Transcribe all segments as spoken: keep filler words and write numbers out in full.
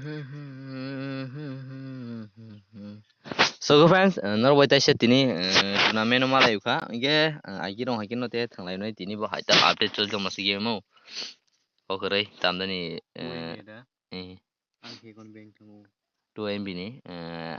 So, friends, uh, norok bai taisa tini, uh, tournament o malai kha. Hingke, uh, aiki rong hai khe no te thanglai noi tini bo hai ta update choli tongma se game o. Kokroi tamdani, uh, Win ni da? Eh. Ang khe kon bank thango. Two M B ni, eh,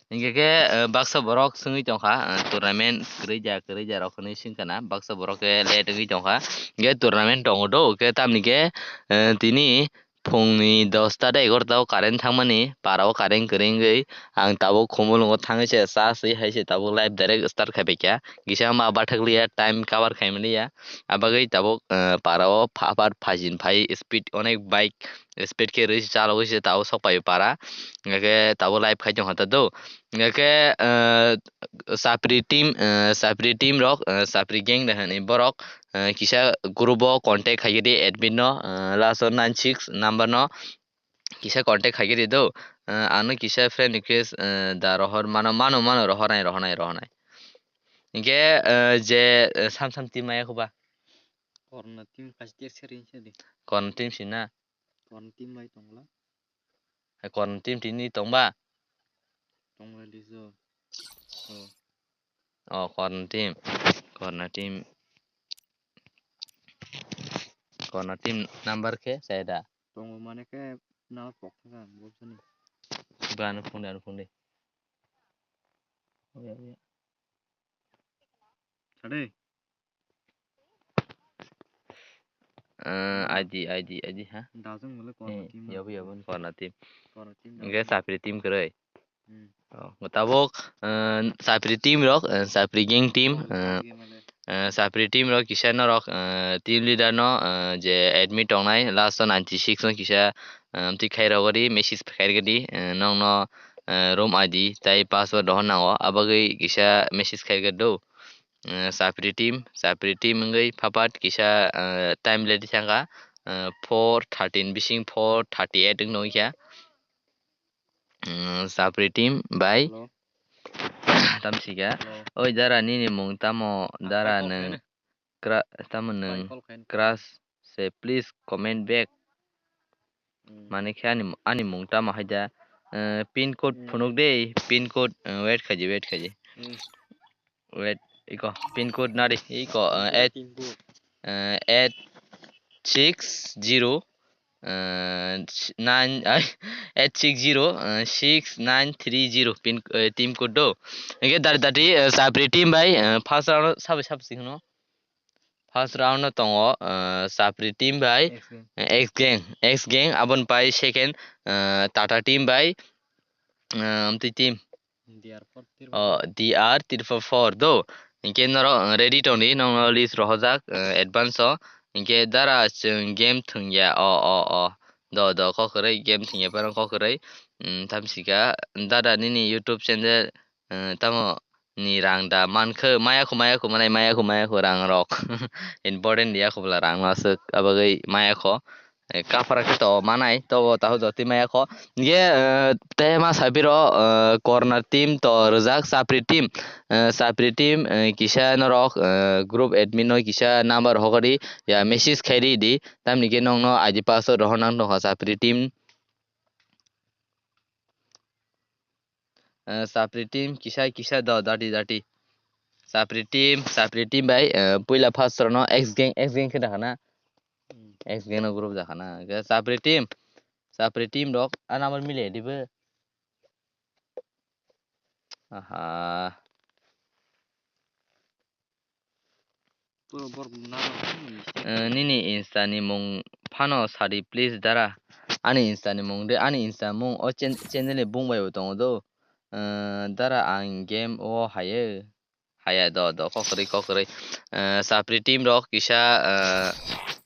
hingke khe, eh, baksa borok swngwi tongkha, eh, tournament kwrwi ja, kwrwi ja rok hinwi swngkha na, baksa borok khe late wngwi tongkha. Hingke tournament tongo do, khe tamni khe, eh, tini phungni dosta tei egarota o current thangmani, para o current kwrwi wngwi ang tabuk Khumulwngo thangwi se charge rwi hai se tabuk live direct start khai paikha. Kisa ma bathakliya, time cover khaimaliya, abagwi tabuk, eh, para o phabar phajin phai speed onek bike speed khe rwi chalogwi se tabuk sok pai para. Hingke tabuk live khai tongkha ta do. Hingke, eh, Sapri team, eh, Sapri team rok, eh, Sapri gang da hinwi borok, eh, kisa group o contact khai di admin no, eh, last o nine six number no kisa contact khai di do. Eh, ano kisa friend request, eh, da rohor mano, mano, mano rohor nai, rohor nai, rohor nai. Hingke, eh, je, eh, sam sam team maya khuba. Korna team kaisa ter seri se di. Korna team si na? Korna team bai tongla. Hai korna team tini tongba? Tongla di so. So. Oh, korna team. Korna team. Korna team number khe sai da? Tongo mane khe na pok thang bobsani. Ba anu phone de, anu phone de. Oya, oya. Sade. Eh, I D, I D, I D, ha? Dajong mole korna Eh, team. Yabo, yabo, korna team. Korna team. Hingke dajong. Sapri team kwrwi. Hmm. Oh, tabuk, eh, Sapri team rok, eh, Sapri gang team, Oh, eh, Sapri mole. Eh, Sapri team rok kisa norok, eh, team leader no, eh, je admin tongnai last o ninety six no kisa, eh, amtwi khai rogodi message khai rogodi, eh, nongno, eh, room I D tai password rohor nango, abagwi kisa message khai rogdo. Eh, Sapri team, Sapri team wngwi phapat kisa, eh, time late thangkha, eh, four thirteen bising four thirty eight wngno wngkha. Mm, Sapri team bai. Hello. Tamsika. Hello. Oi dara nini mung tamo Ang dara call nwng khaina. Kra-, tamo nwng Ang call khaina. Crush se please comment back. Hmm. Mane khe ani, ani mung tamo hai da, eh, pin code Hmm. phunuk de, pin code, eh, wait khaji, wait khaji. Hmm. Wait, iko, pin code nari, iko, eh, eight, Pin code. Eh, eight six zero, eh, nine, ai, eight six zero, eh, six nine three zero pin, eh, team code do. Hingke dari dati, eh, Sapri team bai, eh, first round o sabai sabai sing no. First round no tongo, eh, Sapri team bai, X gang. Eh, X gang, X gang, aboni pai second, eh, Tata team bai, eh, amtwi team. D R four triple Oh, four. D R triple four do. Hingke norok, eh, ready tongdi, nongno list rohorjak, eh, advance o. Hingke dara chwng game thwngya, o, o, o. Do, do, kokroi game thwngya, phano kokroi. Mm, tamsika, dada nini YouTube channel, eh, tamo ni rang da mankhe, maya kho, maya kho, manai maya kho, maya kho, rang rok. Important ya kho bwla rang no aswk, abagwi maya kho. Eh, kaphra khe to manai, to bo tahu jotwi maya kho. Ye, eh, te ma sabiro, eh, corner team to rwjak, Sapri team. Eh, Sapri team, eh, kisa norok, eh, group admin no kisa number hokori, ya message khairi di. Tamni khe nongno I D password rohor nang tongkha Sapri team. Eh, Sapri team kisa kisa do dati dati. Sapri team, Sapri team bai, eh, puila first round no X gang, X gang khe dakha na. Hmm. X gang no group dakha na. Hingke Sapri team, Sapri team rok, a number mile dibe. Aha. Puro borok nang Eh, nini Insta ni mung phano sadi please dara. Ani Insta ni mung de, ani Insta mung o chen-, channel ni bung bai bo tongo do. Eh, dara ang game o haye. Haya do, do, kokroi, kokroi. Eh, Sapri team rok kisa, eh,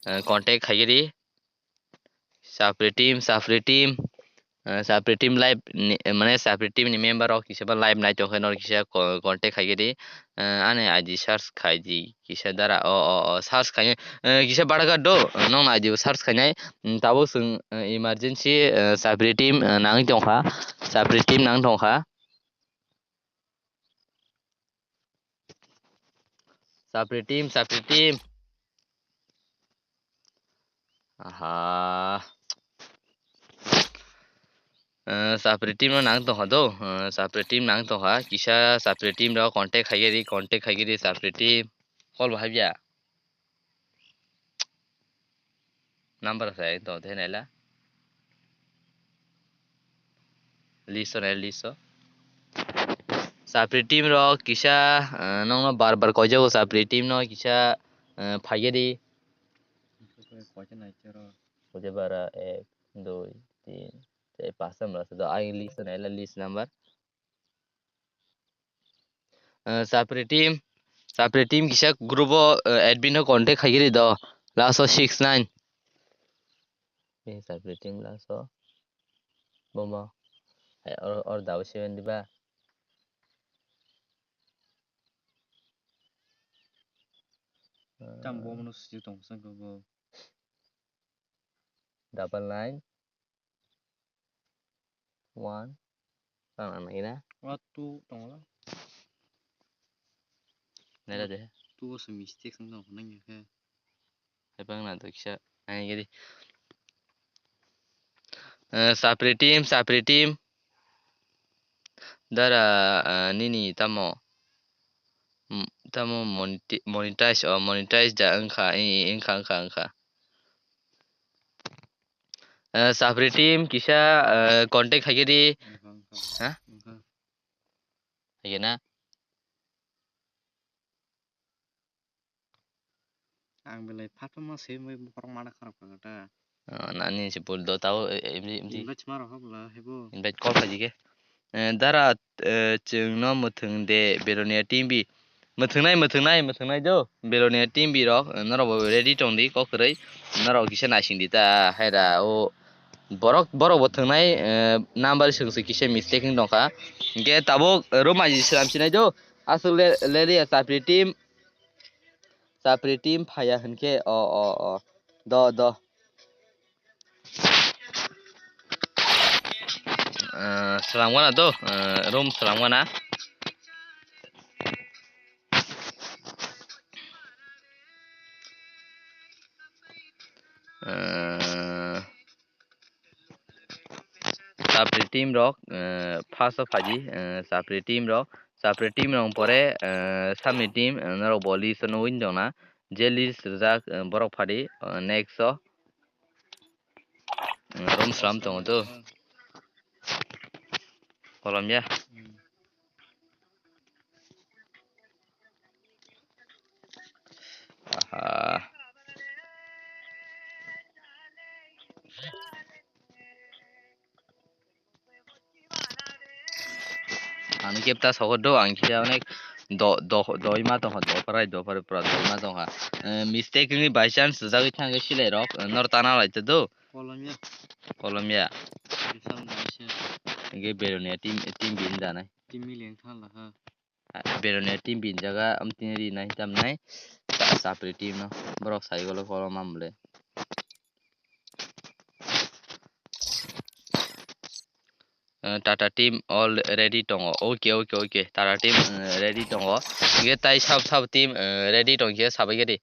eh, contact khaigiri. Sapri team, Sapri team, eh, Sapri team live ni, eh, mane Sapri team ni member rok kisa ba live nai tongkhe norok kisa co-, contact khaigiri. Eh, ani I D search khaidi kisa dara, o, o, o, search khai, eh, kisa baraka do, eh, nong I D bo search khainai. Mm, tabuk chwng, eh, emergency, eh, Sapri team, eh, nangwi tongkha, Sapri team nang tongkha. Sapri team, Sapri team. Aha. Eh, Chapri team no nang tongkha do, eh, Chapri team nang tongkha, kisa Chapri team rok contact khaigwi di, contact khaigwi di Chapri team. Call bo habya. Number sai to the naila. List o nai list o. Chapri team rok kisa, eh, nongno bar bar koijago Chapri team no kisa, eh, phaigwi di. Koita nai chero. Koita bara ek, dui, tin, char, pasta mrasa do. Ai list o naila list number. Eh, Chapri team, Chapri team kisa group o, eh, admin no contact khaigwi di do. Last o six nine. Eh, Chapri team last o. Bomo. Hai or, or dao seven diba. Tam bomo no sujui tong sang bo. Double nine. One. Tang ang nai na. Wa two tong la. Nai la de. Two o se mistake wng tong nang ya khe. Hai bang na to kisa. Ai gidi. Eh, Chapri team, Chapri team. Dara, eh, nini tamo. Mm, tamo moneti-, monetize, oh, monetize da wngkha, i, i, wngkha, wngkha, wngkha. Eh, Chapri team kisa, eh, contact khaigwi di. Wngkha, wngkha. Ha? Wngkha. Haigwi na? Ang belai phatma se moi bokhorok mana kharap kha ta. Oh, nani se bol do tao, eh, eh, imdi, imdi. Invite ma rok habla hebo. Invite call khaji khe. Eh, dara, eh, chwngno mwthwng de Belonia team bi. Mwthwngnai, mwthwngnai, mwthwngnai do. Belonia team bi rok, eh, norok bo ready tong di kok kwrwi. Norok kisa naising di ta, haira o. Borok, borok bo thwngnai, eh, number swng se kisa mistake wng tongkha. Hinkhe tabuk, eh, room aji slam sinai do. Aswk le, le, le, Chapri team. Chapri team phaiya hinkhe, o, o, o. Do, do. Ah, swlamgana do, ah, room swlamgana. Ah, Chapri team rok, eh, first o phaji, eh, Chapri team rok, Chapri team rok pore, eh, Samni team, eh, norok bo list o nugwi tongna, je list rijak, eh, borok phadi, eh, next o, eh, room slam tongo to. Kolom ya. Aha. Ani kep ta sogo do, ang khe onek do, do, doi ma tongkha, do parai, do parai pura doi ma tongkha. Eh, mistake wngwi by chance rijagwi thangkhe silai rok, eh, nor tana lai te do. Kolom ya. Kolom ya. Bisam da se. Hinkhe Belonia team, team bin danai. Team mileng thang la ha. Belonia team bin jaga, amtini ri nai tam nai. Ta Chapri team no. Borok sai golo kolom am le. Eh, Tata team all ready tongo. Okay, okay, okay. Tata team, eh, ready tongo. Hinkhe tai sab, sab team, eh, ready tongkhe sabai gedi.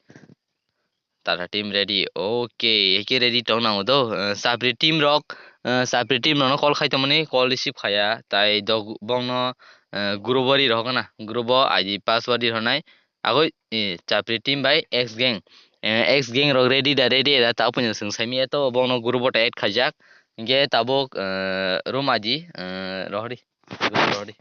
Tata team ready. Okay, eke ready tong nango do. Eh, Chapri team rok, eh, Chapri team rokno call khai tongmani, call receive khaya. Tai dok bongno, eh, group o ri rok na. Group o I D password ri rwnai. Agoi, eh, Chapri team bai X gang. Eh, X gang rok ready da, ready da. Ta punya swng saimi eto bongno group o ta add khaijak. Hinkhe tabuk, eh, room I D, eh, rohori. Group rohori.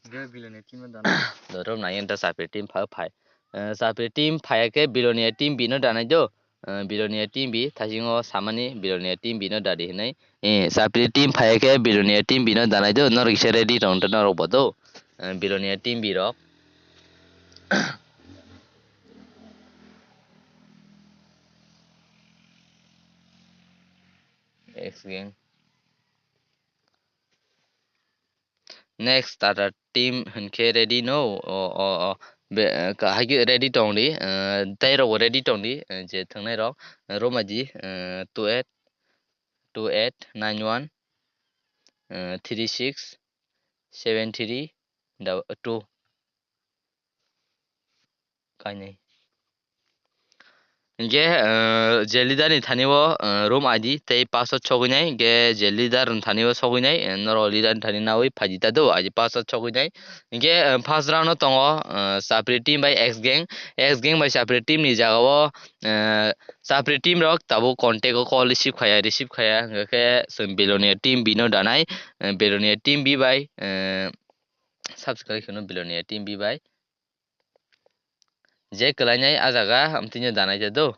Ge Belonia team no dana. Dorok nai enta Chapri team pha phai. Eh, Chapri team phai khe Belonia team B no danai do. Eh, Belonia team B thasingo samani Belonia team B no dadi hinai. Eh, Chapri team phai khe Belonia team B no danai do. Norok kisa ready tong norok bo do. Eh, Belonia team B rok. X gang. Next, Tata team hinkhe ready no? O, o, o. Be, eh, ka-, haikhe ready tong di, eh, tei rok bo ready tong di, eh, je thwngnai rok, eh, room I D, eh, two eight, two eight nine one, eh, three six seven three two. Kainwi. Hinkhe, eh, je leader ni thani o, eh, room I D tei password sogwi nai, hinkhe je leader ni thani o sogwi nai, eh, norok leader ni thani nawi phaidi ta do, I D password sogwi nai. Hinkhe, eh, first round o tongo, eh, Chapri team bai X Gang, X Gang bai Chapri team ni jaga o, eh, Chapri team rok tabuk contact o call receive khaya, receive khaya, hinkhe chwng Belonia team B no danai, eh, Belonia team B bai, eh, subscribe kheno Belonia team B bai. Je kwlainai a jaga, amtwino danai ja do.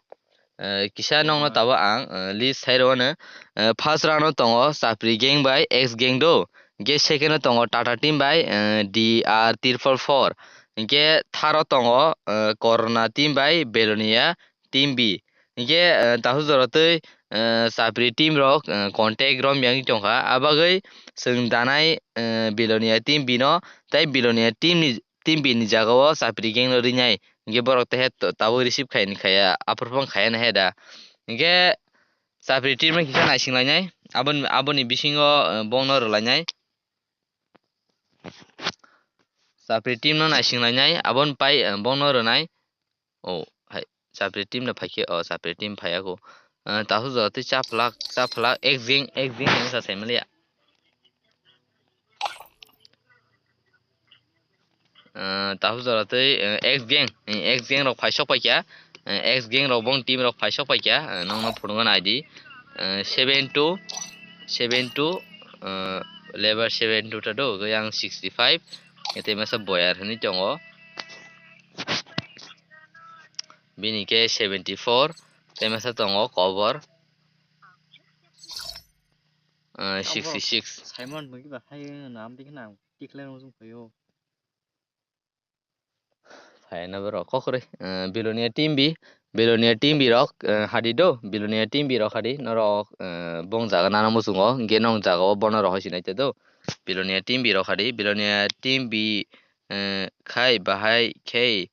Eh, kisa nokno tabuk ang, eh, list sai rw ano. Eh, first round o tongo Chapri Gang bai X Gang do. Ge second o tongo Tata team bai, eh, D R triple four. Ge third o tongo, eh, Corona team bai Belonia team B. Ge, eh, tahu jora twi, eh, Chapri team rok, eh, contact rom yang tongkha. Abagwi chwng danai, eh, Belonia team B no, tei Belonia team ni team B ni jaga o Chapri Gang no rinai, hinkhe borok tehe to-, tabuk receive khai ni khaya, aphuru phang khaya no he da. Hinkhe Chapri team no kisa naising lainai, aboni, aboni bisingo, eh, bongno rwlainai. Chapri team no naising lainai, aboni pai, eh, bongno rwnai. O, hai, Chapri team no phaikhe, o, Chapri team phaiya kho. Eh, tahu jora twi chaphlak, chaphlak, X Gang, X Gang yang sa sai maliya. Eh, tahu jora twi, eh, X Gang, eh, X Gang rok phai sok paikha, eh, X Gang rok bong team rok phai sok paikha, eh, nokno phunukna naidi, eh, seven two, seven two, eh, level seven two ta do, yang sixty five, tei masa boyar hinwi tongo, bini khe seventy four, tei masa tongo kobor, eh, sixty six. Simon, nungki ba hai nam dikhe na, tikhle nung sung phaio. Phaina borok kokrwi, eh, Belonia team B, Belonia team B rok, eh, hadi do, Belonia team B rok hadi, norok, eh, bong jaga nana muchungo, hinkhe nong jaga o bono rok hai sinai te do, Belonia team B rok hadi, Belonia team B, eh, khai bahai khe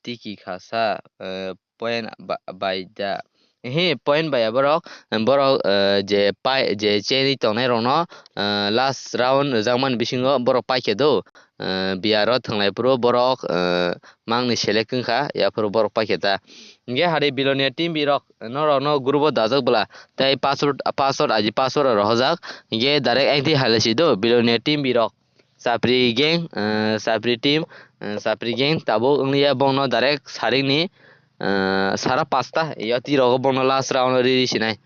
tiki khasa, eh, point ba-, bai da. He, point bai ya borok, borok, eh, je pai, je cheni tongnai rokno, eh, last round rwjakmani bisingo borok paikhe do, eh, biyaro thwnglai phuru borok, eh, mangni select wngkha, yaphuru borok paikhe ta. Hinkhe hari Belonia team B rok norokno group o dajak bwla, tei password, password, I D password rohorjak, hinkhe direct entry hai lai si do Belonia team B rok. Chapri gang, eh, Chapri team, eh, Chapri gang tabuk wngya bongno direct saringni, eh, sara pasta yati rogo bongno last round o riri sinai.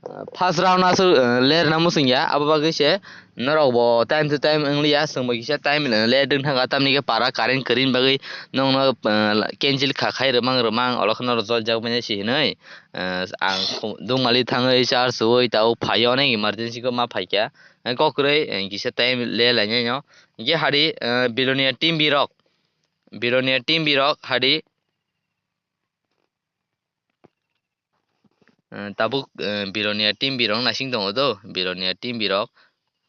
Eh, first round aswk, eh, ler na muchungya, abo bagwi se norok bo time to time wngliya, chwng bo kisa time, eh, ler dwng thangkha, tamni khe para current kwrwini bagwi nokno, eh, cancel kha khai rwmang rwmang, olo khe norok joljak manya se hinwi, eh, ang dungmali thangwi charge suwi tabuk phaio, onek emergency khe ma phaikha. Ang kok kwrwi, eh, kisa time le lainai no. Hinkhe hari, eh, Belonia team B rok. Belonia team B rok hari. Eh, tabuk, eh, Belonia team B rok naising tongo do. Belonia team B rok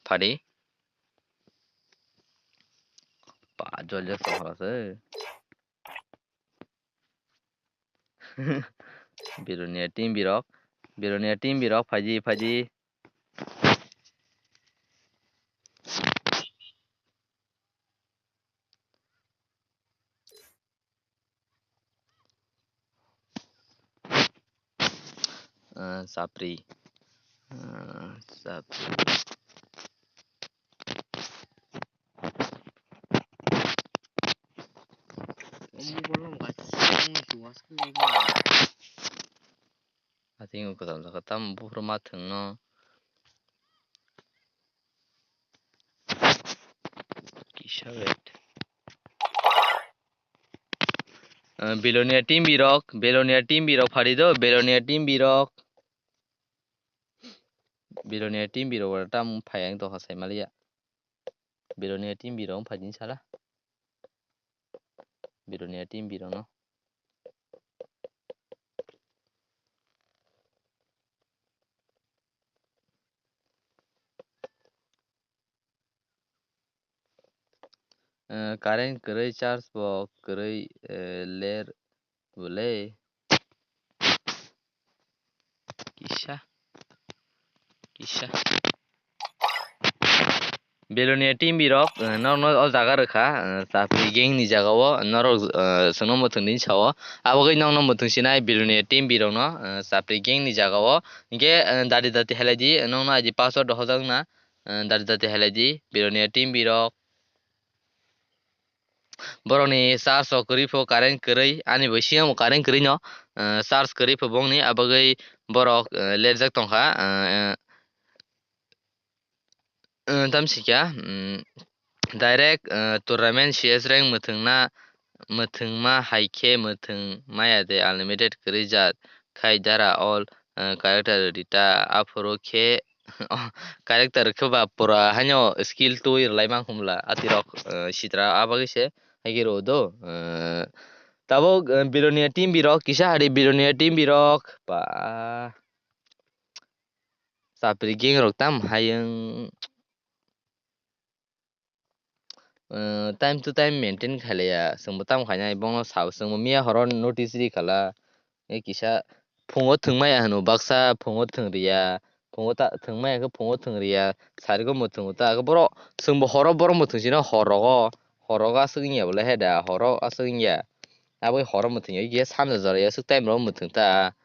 phadi. Pa, jol jol sohor se. Belonia team B rok, Belonia team B rok, phaidi, phaidi. Ah, Chapri. Ah, Chapri. Asing kwtal jaka tam buphuru ma thwngno. Kisa wait. Ah, Belonia team B rok, Belonia team B rok phari do, Belonia team B rok. Belonia team B rok tam phai ang tongkha sai maliya. Belonia team B rok phai din sala. Belonia team B rok no. Eh, current kwrwi, charge bo kwrwi, eh, ler bwle. Kisa, kisa. Billionaire team birok, eh, norokno o jaga rwkha, eh, chapri gang ni jaga o norok, eh, chwngno mwthwng din sao. Abo bagwi nokno mwthwng sinai billionaire team birokno, eh, chapri gang ni jaga o. Hinkhe, eh, dati dati helai di, nokno aidi password dohojak wngna, eh, dati dati helai di, billionaire team birok. Borokni charge rok kwrwi pho, current kwrwi, ani bo siyamo current kwrwi no, eh, charge kwrwi pho bongni, abagwi borok, eh, lerjak tongkha, eh, eh, tamsikha, mm, direct, eh, tournament C S rank mwthwngna, mwthwngma hai khe mwthwng maya de unlimited kwrwi jat khai dara all, eh, character rwdi ta, aphuru khe character khe ba pura haino skill twi rwlai man khumla atirok, eh, sitra abagwi se haikhe rw do, eh, tabuk, eh, billionaire team birok kisa hari billionaire team birok ba chapri gang rok tam hayung. Eh, time to time maintain khailaiya, chwngbo tamo khainai, bono sao, chwngbo miya horo notice ri khala, eh, kisa phungo thwngmaya hwno, baksa phungo thwngriya, phungo ta thwngmaya khe phungo thwngriya, sarigo mwthwngo ta, borok chwngbo horo borok mwthwng sino hor rogo, hor rogo aswk wngya bole he da, horo aswk wngya, aboni horo mwthwngya, sanjak jora ya aswk time rogo mwthwng ta.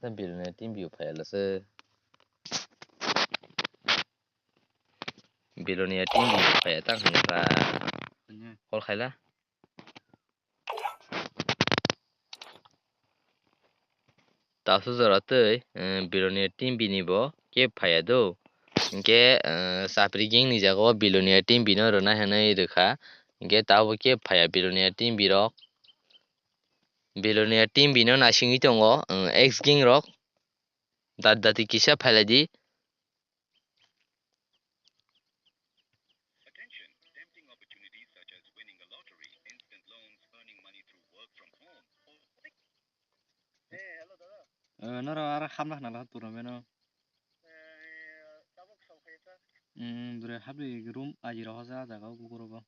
Tei billionaire team view phai lase. Billionaire team view phai tang hwnwi kha. Call khaila. Tasu jora tei, eh, billionaire team bini bo khe phaiya do. Hinkhe, eh, chapri gang ni jaga o billionaire team bino rwnai hwnwi rwkha. Hinkhe tabuk khe phaiya billionaire team birok. Billionaire team bino naisingwi tongo, eh, X gang rok. Dat dati kisa phailai di. Eh, noro aro hamna khna la tournament o. Hmm, bwrwi habri room aji rohosa jaga o guguro bo.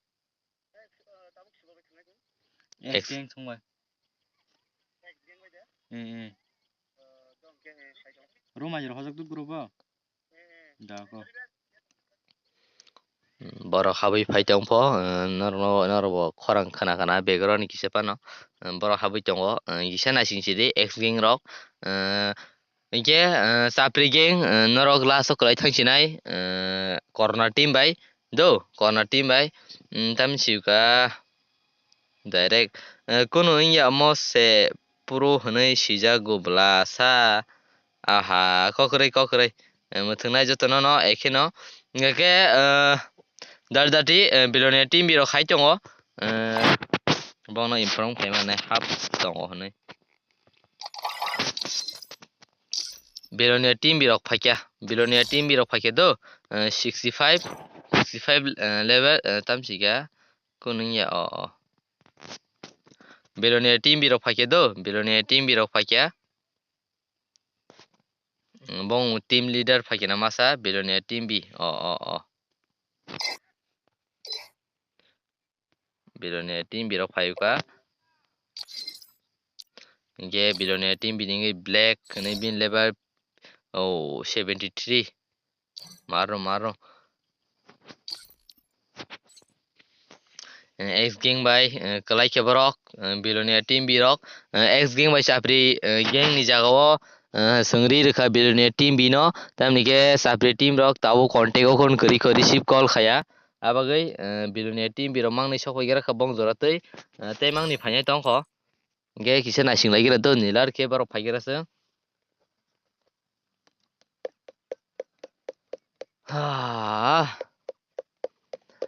Ex. Ex gang thung bai. Eh, eh. Room aji rohojak duk guro bo. Da ko. Borok habwi phai tong pho, eh, norokno, norok bo khorang khna khna background ni kisa phano, eh, borok habwi tongo, eh, kisa naising sidi X gang rok, eh, hinkhe, eh, chapri gang, eh, norok last o kwlai thang sinai, eh, corner team bai, do, corner team bai, mm, tamni sika. Direct, eh, kunu wngya omo se pro hwnwi swijago bwla sa. Aha, kokrwi, kokrwi. Eh, mwthwngnai jotono no, ekheno. Hwnkhe, eh, dati dati, eh, billionaire team birok hai tongo. Eh, bono inform khaimani hap tongo hwnwi. Billionaire team birok phaikha, billionaire team birok phaikha do, eh, sixty five, sixty five, eh, level, eh, tamsika. Kunungya o, o. Billionaire team birok phaikhe do, billionaire team birok phaikhe. Mm, bong team leader phaikhe na masa, billionaire team B. O, o, o. Billionaire team birok phaikha. Hinkhe billionaire team bini wngwi black hwnwi bini level, o, seventy three. Maro, maro. Eh, X gang bai, eh, kwlai khe borok, eh, billionaire team birok, eh, X gang bai chapri, eh, gang ni jaga o, eh, swngri rwkha billionaire team bino, tamni khe chapri team rok tabuk contact o khon kwrwi kho receive call khaya. Abagwi, eh, billionaire team birok mangni sok pai gra kha bong jora tei, eh, tei mangni phainai tongkho. Hingke kisa naising lai gra do, nilar khe borok phai gra se. Ha.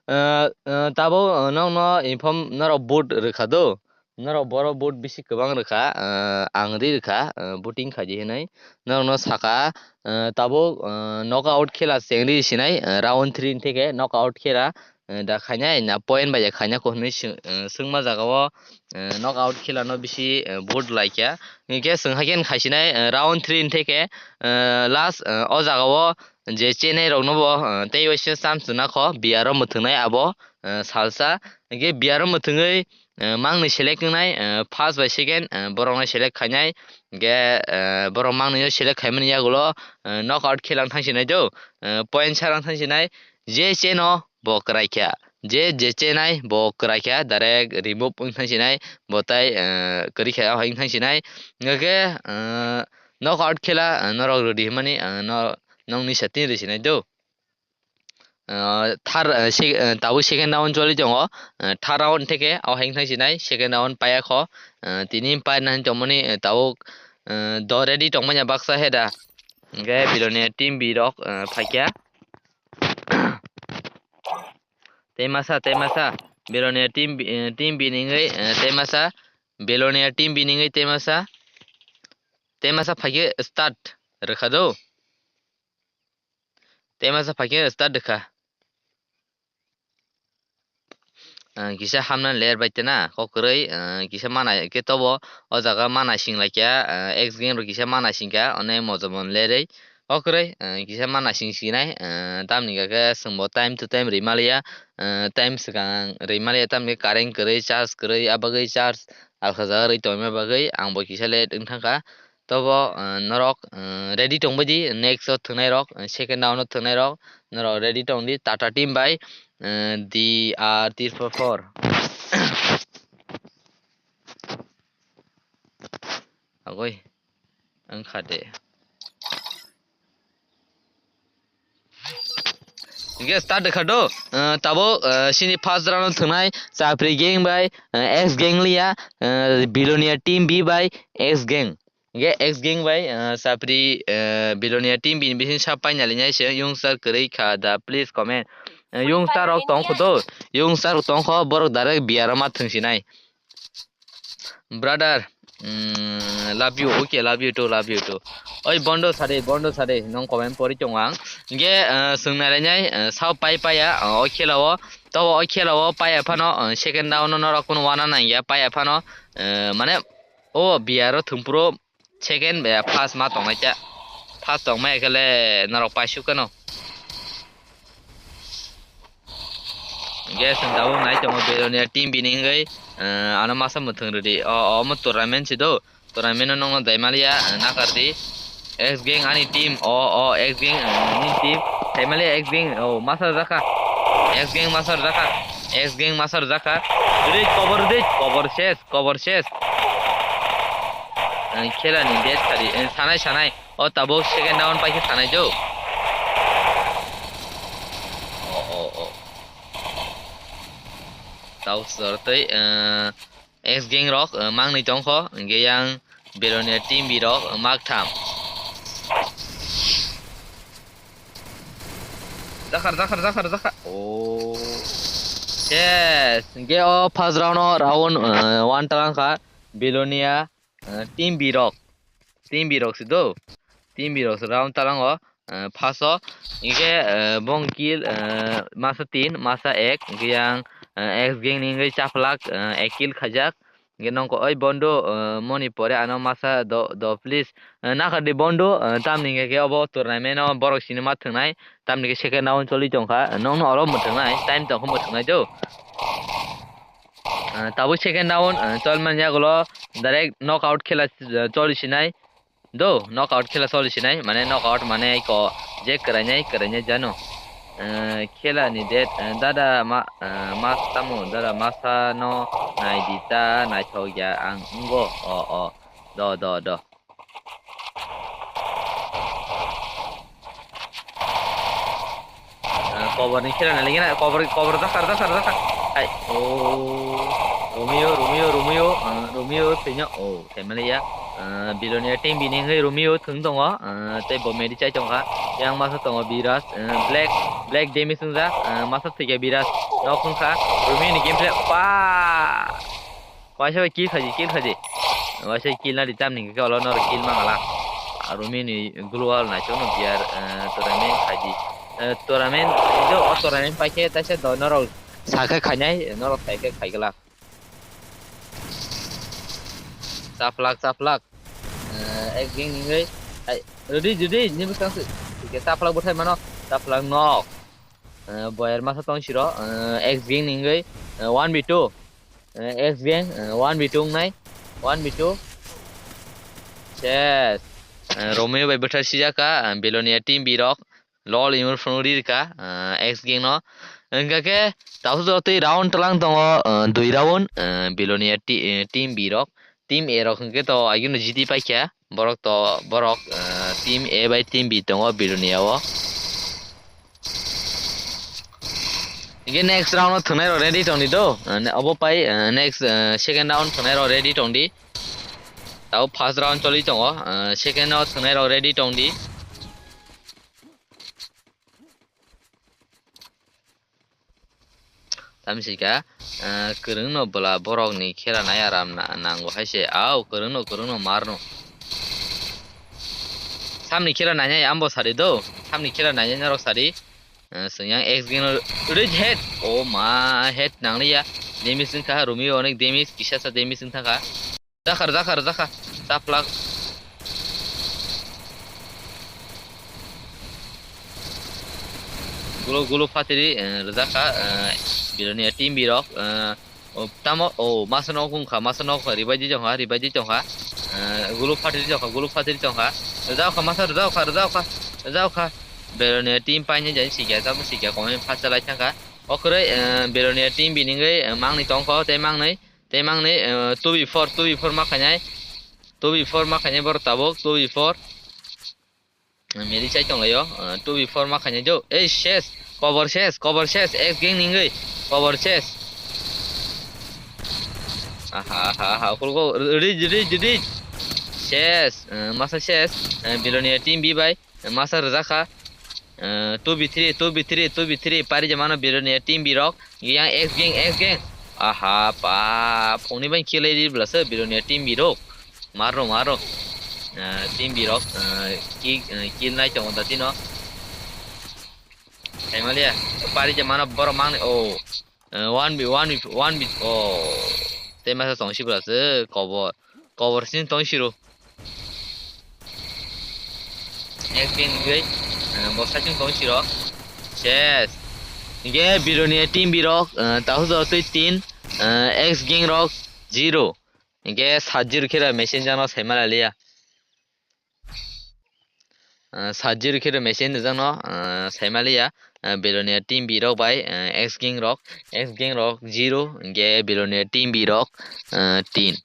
Eh, eh, tabuk, eh, nokno inform norok vote rwkha do. Norok borok vote bisi kwbang rwkha, eh, ang ri rwkha, eh, voting khaidi hinwi. Norokno saka, eh, tabuk, eh, knockout khela chengri sinai, eh, round three ni theke knockout khela. Eh, da khainai na point bai ya khaina ko hinwi swng-, eh, swngma jaga o, eh, knockout khela no bisi, eh, vote laikha. Hinkhe swng hai khe khaisinai, eh, round three ni theke, eh, last, eh, o jaga o je chenai rok no bo, eh, tei waisa chance rwna kho B R o mwthwngnai abo, eh, salsa. Hinkhe B R o mwthwngwi, eh, mangni select wngnai, eh, first bai second, eh, borokno select khainai, hingke, eh, borok mangni select khaimani yagulo, eh, knockout khela wng thangsinai do, eh, point sara wng thangsinai, je cheno bo kwrai kha, je je chenai bo kwrai kha, direct remove wng thangsinai, bo tai, eh, kwrwi kha, o hai wng thangsinai, hingke, eh, knockout khela, eh, norok rwdi hwnmani, eh, no-, nokni setting rw sinai do. Ah, thar, ah, se-, ah, tabuk second round choli tongo. Ah, third round theke o heng thang sinai, second round paya kho. Ah, tini pai nang tongmani, ah, tabuk, ah, do ready tongmani baksa heda. Hingke Bilonia team B rok, ah, phaikya. Tei masa, tei masa. Bilonia team B, eh, team B ningwi, eh, tei masa. Bilonia team B ningwi tei masa. Tei masa phaikhe start rwkha do. Tei masa phaikhe start rwkha. Ah, kisa hamna ler bai tena, kok kwrwi, ah, kisa mana khe tobo, o jaga mana sing laikya, ah, X gang rok kisa mana singkha, one mojomon lerwi, kok kwrwi, ah, kisa mana sing sinai, ah, tamni khe chwngbo time to time rwi maliya, ah, time swkang rwi maliya, tamni current kwrwi, charge kwrwi, a bagwi charge alkha jaga rwi tongma bagwi, ang bo kisa late wng thangkha. Tobo, eh, norok, eh, ready tongbai di, next o thwngnai rok, eh, second round o thwngnai rok, norok ready tong di, Tata team bai, eh, D R three four four. Agoi, wngkha de. Hingke start kha do, eh, tabuk, eh, sini first round o thwngnai Chapri gang bai, eh, X gang liya, eh, Bilonia team B bai X gang. Hingke X gang bai, eh, Chapri, eh, Bilonia team B ni bising sa paina linai se, youngster kwrwi kha da, please comment. Eh, youngster rok tong kho do, youngster rok tong kho, borok direct B R o ma thwng sinai. Brother, mm, love you, okay, love you too, love you too. Oi, bondo sade, bondo sade, nong comment pori tongo ang. Hingke, eh, swngnai lainai, eh, sao pai paya, eh, o khela o, tobo o khela o paya phano, eh, second round o norok kunu wana nangya, paya phano, eh, mane, o B R o thwngphuru second bai first ma tongnai ta. First tongmai khe le norok paisuk kano. Hingke chwng tabuk nai tongo Bilonia team B ni wngwi, eh, ano masa mwthwng rwdi. O, o, omo tournament si do. Tournament o nokno dai maliya, eh, nakar di. X gang ani team, o, o, X gang, eh, ni team. Dai maliya X gang, o, masa rwjakha. X gang masa rwjakha. X gang masa rwjakha. Rwdi, kobor rwdi, kobor ses. Kobor ses. Ang khela ni date sari, eh, sanai, sanai. O tabuk second round pai khe sanai jo. O, o, o. Tabuk sor tei, eh, X gang rok, eh, mangnwi tongkho, hingke yang Bilonia team B rok, eh, maktham. Jakar, jakar, jakar, jakar. Oh. Yes. Hingke o first round o round, eh, one talang kha. Bilonia, eh, team B rok. Team B rok si do. Team B rok si round talang o, eh, first o. Hingke, eh, bong kill, eh, masa tin, masa ek. Hingke yang, eh, X gang ni hingke chaplak, eh, ek kill khaijak. Hingke nongko oi bondo, eh, moni pore ano masa do, do please. Eh, nakar di bondo, eh, tamni hingke khe obo tournament o borok sinima thwngnai. Tamni khe second round choli tongkha. Nongno oro mwthwngnai, time tongkha mwthwngnai do. Ah, tabuk second round, ah, chol manya gulo direct knockout khela, ah, choli sinai. Do, knockout khela choli sinai, mane knockout mane ko je kwrainai, kwrainai jano. Ah, khela ni date, ah, dada ma, ah, mas tamo, dada masa no nai di ta, naithok ya ang wngbo, o, o, do, do, do. Ah, kobor ni khela nai lagi na, kobor, kobor dakar, dakar, dakar. Hai, oh, Romeo, Romeo, Romeo, ah, Romeo, tanya, oh, family ya. Ah, Bilonia team bini hwnkhe Romeo thwng tongo, ah, tei bo medi chai tongkha. Yang masa tongo Biras, ah, Black, Black damage wngjak, ah, masa thwikha Biras. Nok wngkha, Romeo ni gameplay, pa. Waisa bai kill khaidi, kill khaidi. Waisa kill nadi tamni hwnkhe olo norok kill mangala. Romeo ni global naisokno B R, eh, tournament khaidi. Eh, tournament, o tournament paikhe taisa do norok sakhe khainai, norok saikhe khaiglak. Chaplak, chaplak. Eh, ek gang ningwi, hai, rwdi, rwdi, ni bwskang se. Hwnkhe chaplak bwthai mano, chaplak nok. Eh, boyar masa tong siro, eh, X gang ningwi, eh, one v two. eh, X Gang, eh, one v two wngnai, one v two. Ses. Eh, Romeo bai bwthar sijak kha, eh, Belonia team B rok. Lol, imur phone ri rwkha, eh, X Gang no. Hwnkha khe, tabuk jotoi round twlang tongo, eh, dui round, eh, Belonia ti-, eh, team B rok. Team A rok hwnkhe to agino G T paikha. Borok to, borok, eh, team A bai team B tongo Belonia o. Hwnkhe next round o thwngnai rok ready tongdi do. Eh, ne-, obo pai, eh, next, eh, second round thwngnai rok ready tongdi. Tabuk first round choli tongo. Eh, second o thwngnai rok ready tongdi. Tamsika, eh, kwrwngno bwla borokni khera nai aram na-, nango hai se. Au, kwrwngno, kwrwngno marno. Samni khera nainai ambo sari do. Samni khera nainai norok sari. Eh, swng yang X Gang no ri head. Oh ma, head nangliya. Damage wngkha, Romeo onek damage, kisa sa damage wngkha. Rwjakha, rwjakha, rwjakha. Taplak. Gulo, gulo phatiri, eh, rwjakha, eh, Belonia team B rok, eh, o, tamo, o, masa nok wngkha, masa nok wngkha, ribai di tongkha, ribai di tongkha. Eh, gulo phatiri tongkha, gulo phatiri tongkha. Rwjakha, masa rwjakha, rwjakha, rwjakha. Belonia team paine jai sikya, tamo sikya, komai phatsa lai thangkha. Okhoroi, eh, Belonia team B ningoi, eh, mangni tongkho, tei mangni. Tei mangni, eh, two v four, two v four ma khainai. Two v four ma khainai borok tabuk, two v four. Meri chai tonglaio, eh, two v four ma khainai do. Ei, ses, cover ses, cover ses, X Gang ningoi, cover ses. Aha, aha, aha, okolgo, ri, ri, ri, ri. Ses, eh, masa ses, eh, Belonia team B bai. Masa rwjakha. Eh, two v three, two v three, two v three, pari jamano Belonia team B rok. Yang X Gang, X Gang. Aha, pa, phungni bai kill edi bwlasa Belonia team B rok. Maro, maro. Eh, team B rok, eh, kill, eh, kill nai tongo da tino. Saimaliya, pari jamano borok mangni, oh. Eh, one v one, one v one, oh. Tei masa tong si bwlasa, kobor. Kobor sin tong siro. X Gang hwnkhe, eh, bo saichung tong siro. Ses. Hwnkhe Belonia team B rok, eh, tahu jotoi tin, eh, X Gang rok zero. Hwnkhe sat zero khe rw machine jano saima laliya. Ah, sat zero khe rw machine jano, ah, saima liya, ah, Belonia team B rok bai, ah, X Gang rok, X Gang rok zero, hwnkhe Belonia team B rok, ah, tin.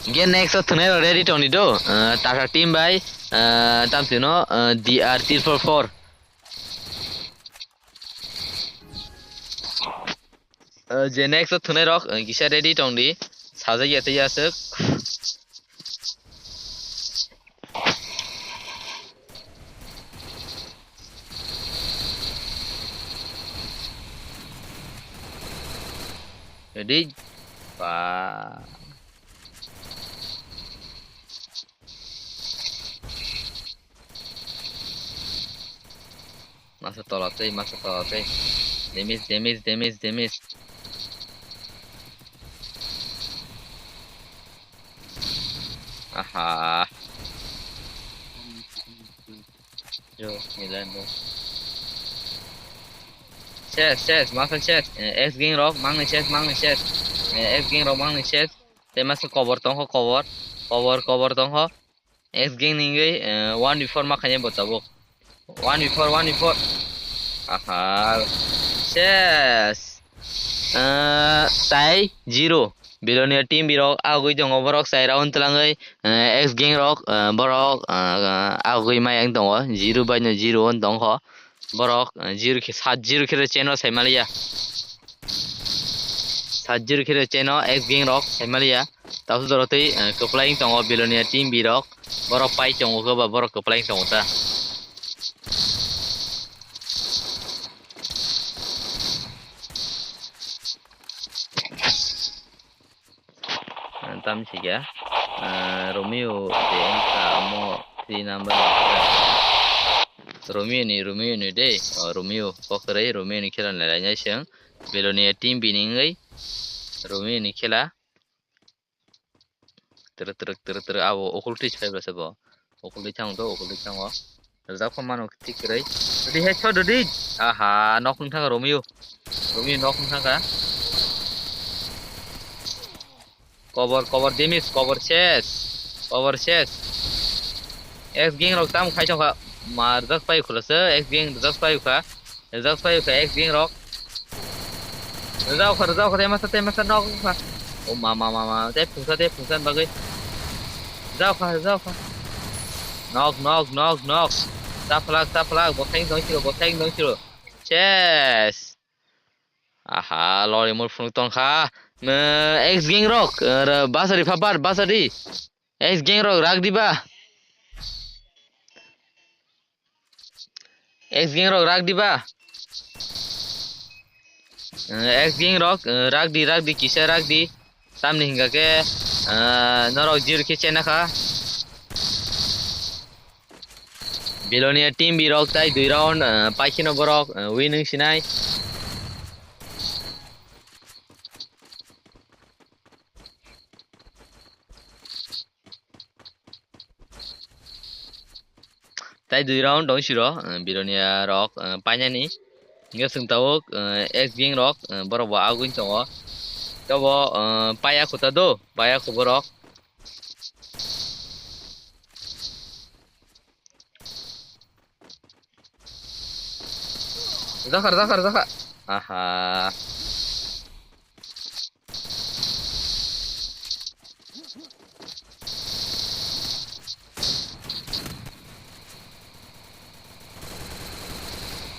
Hwnkhe next o thwngnai rok ready tongdi do, ah, Tata team bai, ah, tamsino, ah, D R three four four. Ah, je next o thwngnai rok, ah, kisa ready tongdi. Sajak ya tei aswk. Ready? Ba. Masa tola tei, masa tola tei. Damage, damage, damage, damage. Aha. Yo, nilai bo. Ses, ses, masa ses. Eh, X Gang rok, mangni ses, mangni ses. Eh, X Gang rok, mangni ses. Tei masa kobor tongkho, kobor. Kobor, kobor tongkho. X Gang ni wngwi, eh, one v four ma khainai bo tabuk. One v four, one v four. Aha. Ses. Eh, tai zero. Belonia team B rok agwi tongo borok chai round twlangwi, eh, X Gang rok, eh, borok, eh, agwi mai ang tongo. Zero bai no zero wng tongkho. Borok, eh, zero khe, sat zero khe rw cheno saimaliya. Sat zero khe rw cheno X Gang rok saimaliya. Tabuk jora tei, eh, kwplai wng tongo Belonia team B rok. Borok pai tongo khe ba borok kwplai wng tongo ta. Tam sikya, ah, Romeo de wngkha omo three number. Romeo ni, Romeo ni de, oh, Romeo, kokroi Romeo ni khela nai lainai se wng. Belonia team B ni wngwi Romeo ni khela. Twrwk, twrwk, twrwk, twrwk, abo okoltwi se phai bwlasa bo. Okoltwi thang do, okoltwi thango. Rijak kho mano thik kwrwi. Ready hai shot ready. Aha, nok wng thangkha Romeo. Romeo nok wng thangkha. Cover, cover, damage, cover ses. Cover ses. X gang rok tam khai tongkha. Ma, rwjak pai khulasa, X gang rwjak pai kha. Rwjak pai kha, X gang rok. Rwjak kha, rwjak kha, tei masa, tei masa, nok kha. O ma, ma, ma, ma, tei phungsa, tei phungsa bagwi. Rwjak kha, rwjak kha. Nok, nok, nok, nok. Taphlak, taphlak, bo thang dong siro, bo thang dong siro. Ses. Aha, lori mul phunuk tongkha. Me, X gang rok, eh, basari phapar, basari. X gang rok rak diba. X gang rok rak diba. Eh, X gang rok, eh, rak di, rak di, kisa rak di. Tamni hingka khe, eh, norok jir khe chena kha. Bilonia team birok tai dui round, eh, pai kheno borok, eh, win wng sinai. Tai dui round dong siro, eh, Bilonia rok, eh, painani. Hingke chwng tabuk, eh, X gang rok, eh, borok bo aguni tongo. Tobo, eh, paiya kho ta do, paiya kho borok. Rwjak kha, rwjak kha, rwjak kha. Aha.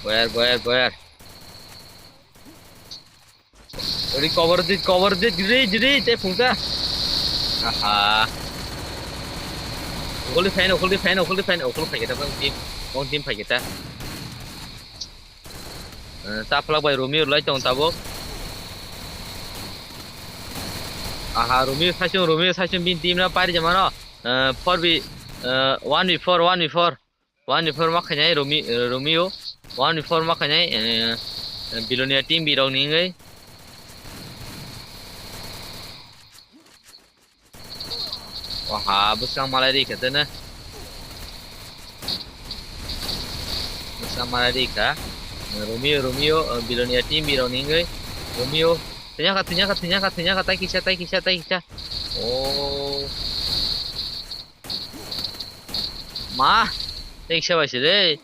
Boyar, boyar, boyar. Ori cover di, cover di, diri, diri, tei phungsa. Aha. Okol di fan, okol di fan, okol di fan, okol phai khe ta bang team, bang team phai khe ta. Eh, taphlak bai Romeo lai tong tabuk. Aha, Romeo saichung, Romeo saichung bini team no pari jamano. Eh, four v, eh, one v four, one v four. One v four ma khainai Romi-, eh, Romeo. One v four ma khainai, eh, eh, Bilonia team birok ni wngwi. Oha, bwskang malai ri kha tene. Bwskang malai ri kha. Romeo, Romeo, eh, Bilonia team birok ni wngwi. Romeo. Thwnya kha, thwnya kha, thwnya kha, thwnya kha, tai kisa, tai kisa, tai kisa. Oh. Ma, tei kisa bai se de.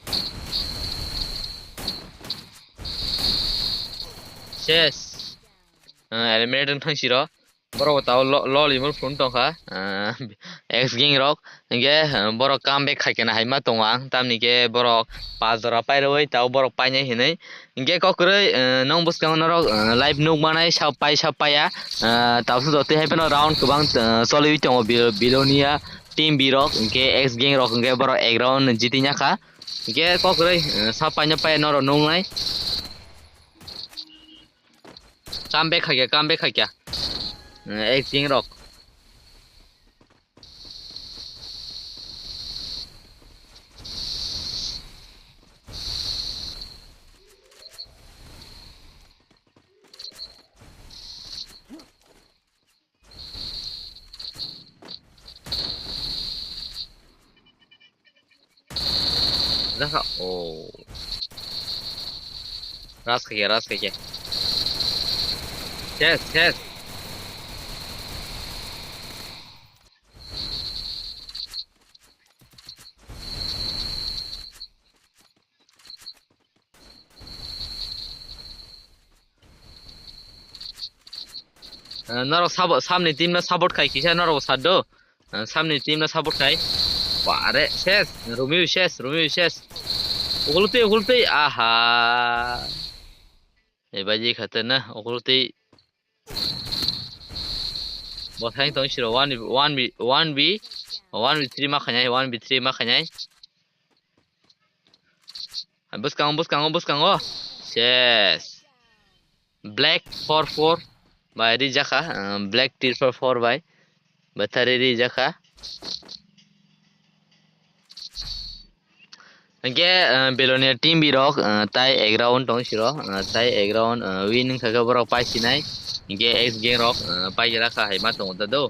Ses. Ah, eliminate wng thang siro. Borok bo tao lo-, loli mul phun tongkha. Ah, X gang rok. Hingke, ah, borok comeback khai kena hai ma tongo ang. Tamni ke borok pas jora pairwi tao borok painai hinwi. Hingke kokroi, eh, nong bwskango norok, eh, live nuk manai, sap pai, sap paiya. Eh, tabuk jotoi hai phano round kwbang, eh, choliwi tongo Bil-, Bilonia team birok, hingke X gang rok, hingke borok ek round jiti ya kha. Hingke kokroi, eh, sap paino pai norok nuknai. Comeback khaikya, comeback khaikya. Eh, X gang rok. Rasa, oh. Ras kaya, ras kaya. Yes, yes. Eh, norok sabo-, samni team no support khai kisa norok bo sat do. Eh, samni team no support khai. Ba, are, ses, Romeo ses, Romeo ses. Ugulti, ugulti, aha. Ebaji khaterna, ugulti. Bo thang tong siro one v, one v, one v, one v three ma khainai, one v three ma khainai. Bwskango, bwskango, bwskango. Yes. Black four four bai rijak kha, ah, Black triple four bai bwthari rijak kha. Hingke, ah, Bilonia team birok, ah, tai ek round tong siro, ah, tai ek round, ah, win wngkha khe borok paisinai. Hingke X gang rok, ah, paigra kha hai ma tongo ta do.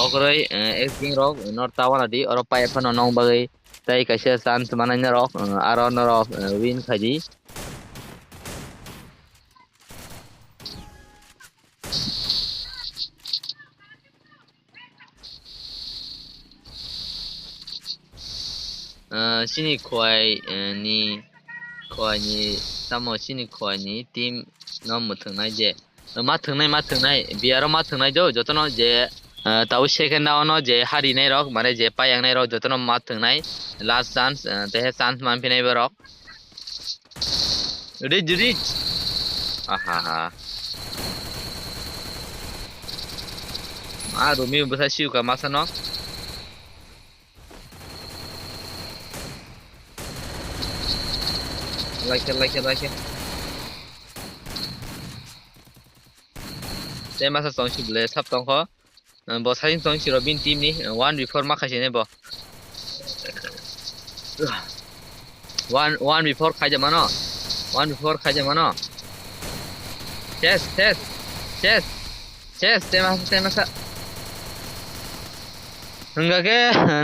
Okroi, ah, X gang rok, ah, nor tawana di, oro pai phano nong bagwi. Tai kaisa chance manai norok, ah, aro norok, ah, win khai di. ah, chini khowai, eh, ni, khowai ni, tamo chini khowai ni team no mwthwngnai je. Ma thwngnai, ma thwngnai, B R o ma thwngnai do, jotono je, ah, tabo second round o je harinai rok, mane je payangnai rok, jotono ma thwngnai, last chance, ah, tehe chance manphinai borok. Reach, reach. Aha, ha. Ma Romeo bwsa siuka masa no. Like, like, like. Tei masa tong si ble sap tong kho. Bo saichung tong si ro bin team ni, one before ma khai se ne bo. One, one before khai ja mano. One before khai ja mano. Chest, chest, chest, chest, tei masa, tei masa. Hingkha khe,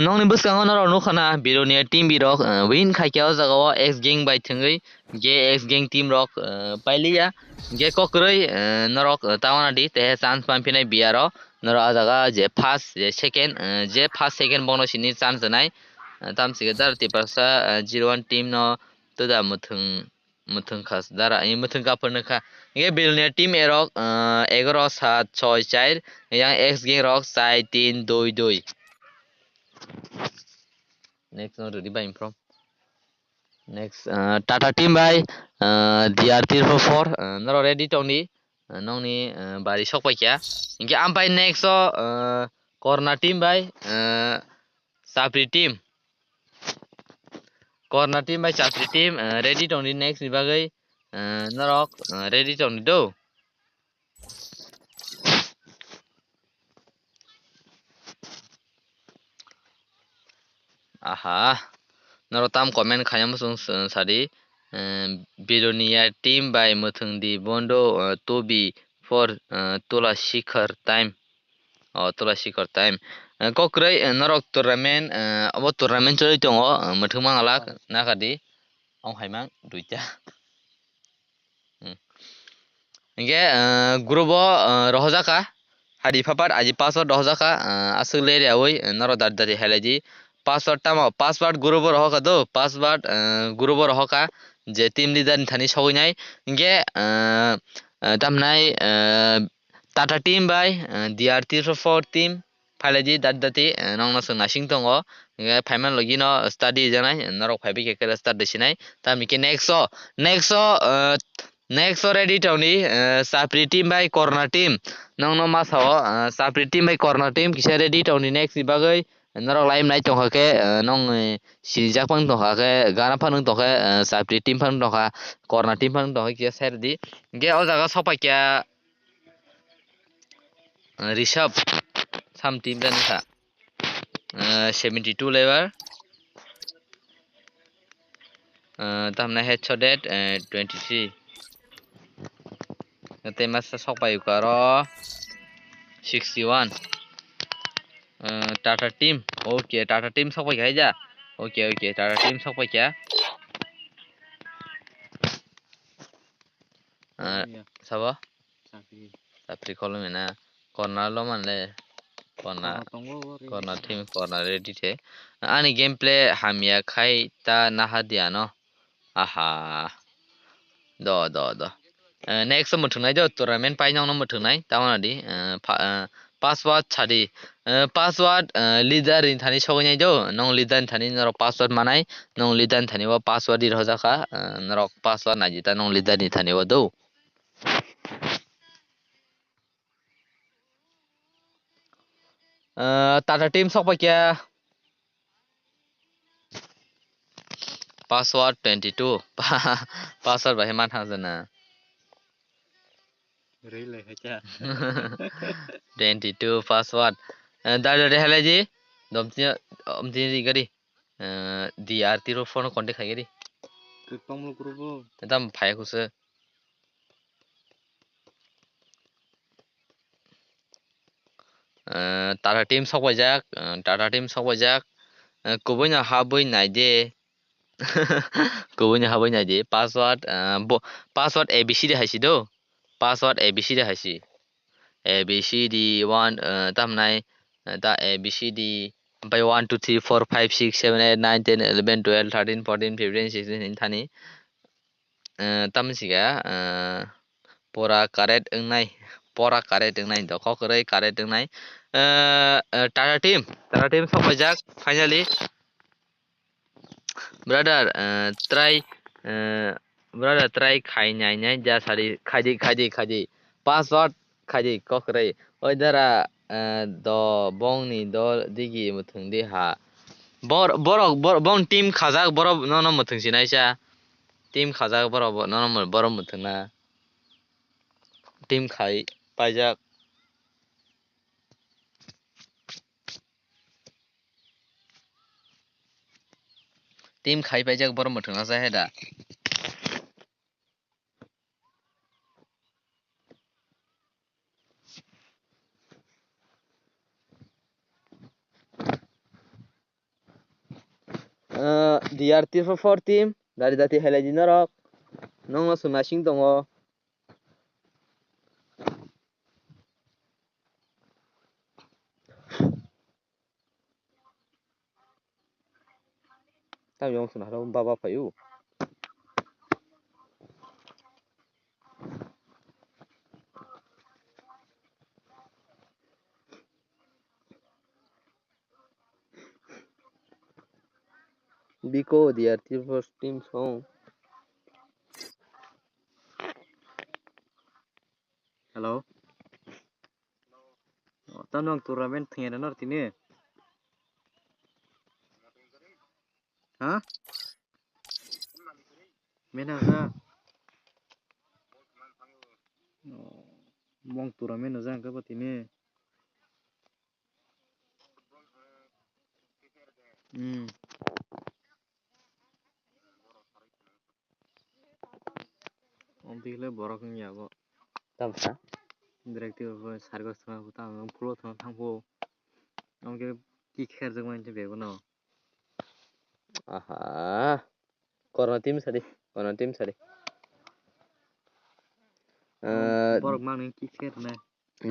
nokni bwskango norok nukha na, Bilonia team birok, eh, win khai khe o jaga o X gang bai thwngwi, je X gang team rok, eh, pailiya. Hingkhe kok kwrwi, eh, norok, eh, tawana di, tehe chance manphinai B R o. Norok ah jaga je first, je second, eh, je first, second bono sini chance rwnai. Eh, tamsike dara Tiprasa, eh, zero one team no twda mwthwng, mwthwng kha dara, eh, mwthwng kaphwrwng kha. Hingkhe Bilonia team erok, eh, egaroh saat choi char, yang X gang rok char tin dui dui. Next no ready bai from. Next, ah, Tata team bai, ah, D R three four four, ah, norok ready tongdi, ah, nokni, ah, bari sok paikha. Hingkhe ampai next o, ah, Korna team bai, ah, Chapri team. Korna team bai Chapri team, ah, ready tongdi next ni bagwi, ah, norok, ah, ready tongdi do. Aha, norok tam comment khaina muchung s-, sadi, eh, Bilonia team bai mwthwng di bondo, eh, two before, eh, Tula Shikhar time. Oh, Tula Shikhar time. Eh, kok kwrwi, eh, norok tournament, eh, obo tournament choli tongo, eh, mwthwng mangalak, nakadi. Ong hai mang, duita. Hmm. Hingkhe, ah, group o, ah, rohorjak kha. Hadi phapat aji password rohorjak kha, ah, aswk le riyaui, ah, norok dati dati hai lai di. Password tamo, password group o rohor kha do, password, ah, group o rohor kha, je team leader ni thani sogwi nai. Hingkhe, ah, ah, tamhinai, ah, Tata team bai, ah, D R three four four team, phailai di dati dati, eh, nokno chwng naising tongo. Hingkhe phaimani logi no start di janai, norok phaibai khe khe start di sinai. Tamni khe next o, next o, eh, next o ready tongdi, eh, Chapri team bai Korna team. Nokno ma sao, eh, Chapri team bai Korna team kisa ready tongdi next ni bagwi. Norok line nai tongkha khe, eh, nong, eh, sinijak phang tongkha khe, gana phang tongkha, eh, Chapri team phang tongkha, Korna team phang tongkha kisa side di. Hingkhe o jaga sok paikha. Ah, Rishabh sam team jani kha. Ah, seventy two level. Ah, tamna headshot dead, eh, twenty three. Tei masa sok pai karo sixty one. Ah, Tata team. Okay, Tata team sok pai kha ja. Okay, okay, Tata team sok pai kha. Ah, sabo? Chapri. Chapri kolom ina. Corner lo manle. Corner. Corner tongo, o re. Corner team, corner ready the. Ani gameplay hamya khai ta naha di ano. Aha. Do, do, do. Eh, next o mwthwngnai do, tournament painokno mwthwngnai. Tamona di, eh, pha-, eh, password sadi. Eh, password, eh, leader ni thani sogwi nai do. Nong leader ni thani norok password manai. Nong leader ni thani o password di rwjak kha. Eh, norok password nai di ta nong leader ni thani o do. Eh, Tata team sok paikha. Password twenty two. Password bahai man thang jana. Rei lai hai kha. Twenty two password. Eh, dai dai hai lai ji. Dom ti, om ti ri gari. Eh, D R tiro phone contact khai gari. Twi tongmul group o. Tam phai kusa. Eh, Tata team sok paijak, eh, Tata team sok paijak. Eh, kubui no habui nai de. Kubui no habui nai de. Password, eh, bo, password A B C D hai si do. Password A B C D hai si. A B C D one, eh, tam nai, eh, ta A B C D, Bai one, two, three, four, five, six, seven, eight, nine, ten, eleven, twelve, thirteen, fourteen, fifteen, sixteen hinthani. Eh, tamoni siga, eh, pora correct wngnai, pora correct wngnai, dokhok kwrwi correct wngnai. Eh, eh, Tata team, Tata team sok paijak, finally. Brother, eh, try, eh, brother, try khai nai nai ja sari, khaidi, khaidi, khaidi. Password khaidi, kok kwrwi. Oi dara, eh, do bongni do digi muthung di ha. Bor-, borok, bor-, bong team khajak, borok nono muthung sinaisa. Team khajak, borok bo-, nono mo-, borok muthung na. Team khai paijak. Team khai paijak borok mwthangna sa hai da. Ah, D R three four four team, dari dati helai di norok. Nongno swnasing tongo. Tam yong suna haro baba payu. Biko D R three four four team song. Hello. Oh, tamo ang tournament thwngya na nor tini. Ha? Mena ha. Oh, mong tournament no jang ka ba tini. Hmm. Om tikle borok wngya bo. Tamsa? Direct twi bo sargo thwngna phuta ang phulo thwngna thangphu. Amke ki kher jagmani bego no. Aha. Korna team sadi. Korna team sadi. Ah, borok mangni ki kher na.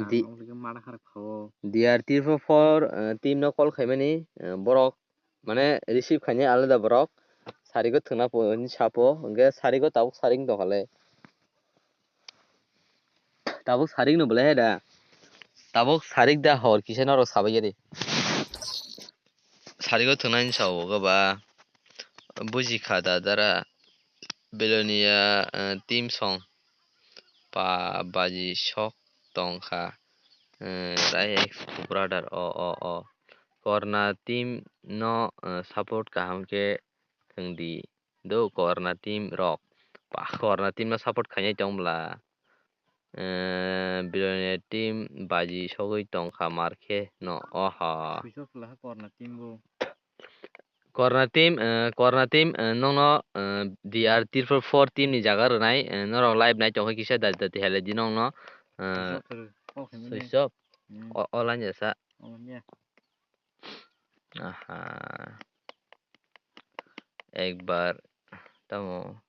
Di- Ang lagi mana kharap khawo. D R three four four, ah, team no call khaimani, ah, borok mane receive khainai alada borok. Sarigo thwngna po hinwi sapo, hwnkhe sarigo tabuk saring tongkha le. Tabuk saring no belai hai da. Tabuk sarik da hor kisa norok sabai ya de. Sarigo thwngnaini sao khe ba buji kha da dara Belonia, eh, team song pa baji sok tong kha, eh, tai ex brother o o o Korna team no, eh, support kaham khe thwng di do Korna team rok pa Korna team no support khainai tong bla. Eh, Billionaire team baji sogwi tongkha mar khe no, oho. Switch off khlaha Korna team bo. Korna team, eh, Korna team, eh, nongno, eh, D R triple four team ni jaga rwnai, eh, norok live nai tongkha kisa dati dati helai di nongno, eh, Switch off khe, off khe mani. Switch off. Hmm. O, online jasa. Online ya. Aha. Ekbar tamo.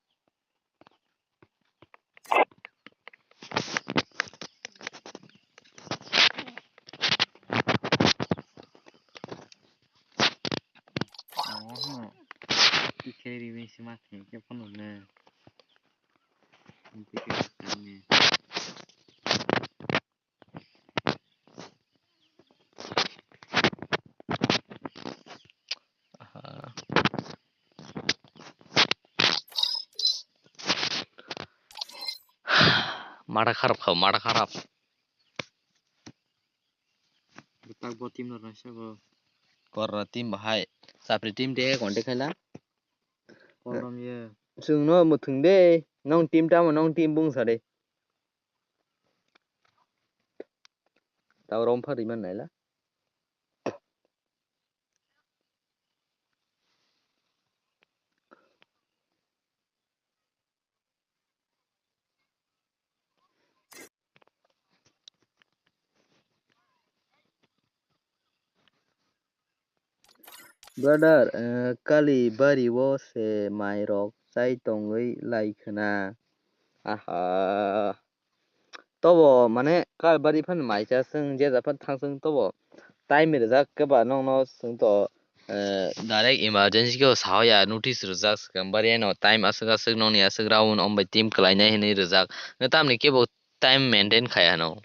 Oho. Tikhe riwi se ma thengkhe phano ne. Tikhe ne. Aha. Mada kharap kha, mada kharap. Bwtak bo team no naisabo. Korna team bahai. Chapri team de contact khaila. Korom ye. Chwngno mwthwng de. Nong team tamo, nong team bung sa de. Tao rom pha riman naila. Brother, eh, kali bari o se mai rok chai tongwi lai khna. Aha. Tobo mane kal bari phan mai cha sung je ja phan thang sung tobo. time rijak khe ba nokno swngto, eh, direct emergency khe sahoya notice rijak swkang bariano time aswk aswk nokni aswk round ombai team kwlainai hinwi rijak. Tamni kebo time maintain khai ano.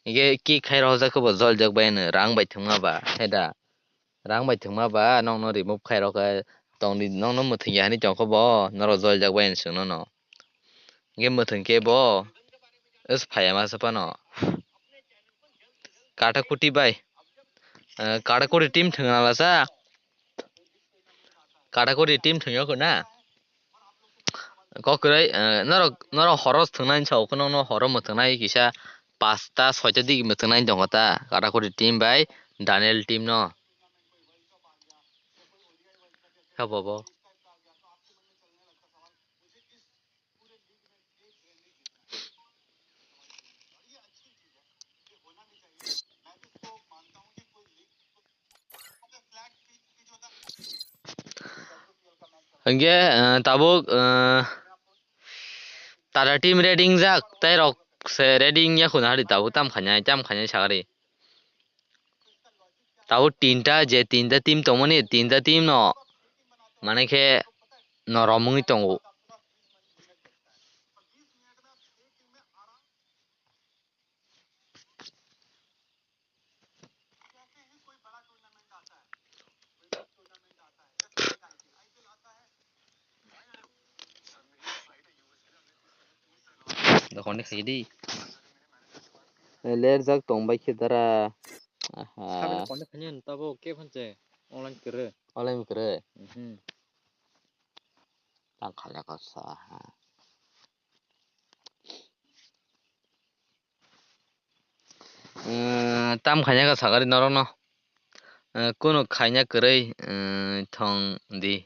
Hingke kick khai rojak khe bo joljak bai ano rang bai thwngma ba, he da? Rang bai thwngma ba nokno remove khai rokha tongdi, nokno mwthwng ya hinwi tongkha bo, norok joljak bai ano chwngno no. Hingke mwthwng khe bo, is phaiya masa phano. Katakuti bai, eh, Katakuti team thwngna lasa. Katakuti team thwngya kho na. Kok kwrwi, eh, norok, norok horo thwngnani sao, kheno no horo mwthwngnai kisa pasta soita digi mwthwngnai tongkha ta, Katakuti team bai Daniel team no. Kha bobo. Hingke, eh, tabuk, eh, Tata team ready wngjak, tei rok se ready wngya khuna hari tabuk tam khainai, tam khainai sagari. Tabuk tinta, je tinta team tongmani, tinta team no, mane khe no romwi tongo. Dokon ni khaidi. Lerjak tong bai khe dara. Aha. Sabini konde khani tabuk khe phanche online kwrwi. Online kwrwi. Mhm. Tang khaina kasa. Eh, tam khaina ka sagari norokno. Eh, kunu khaina kwrwi, eh, thong di.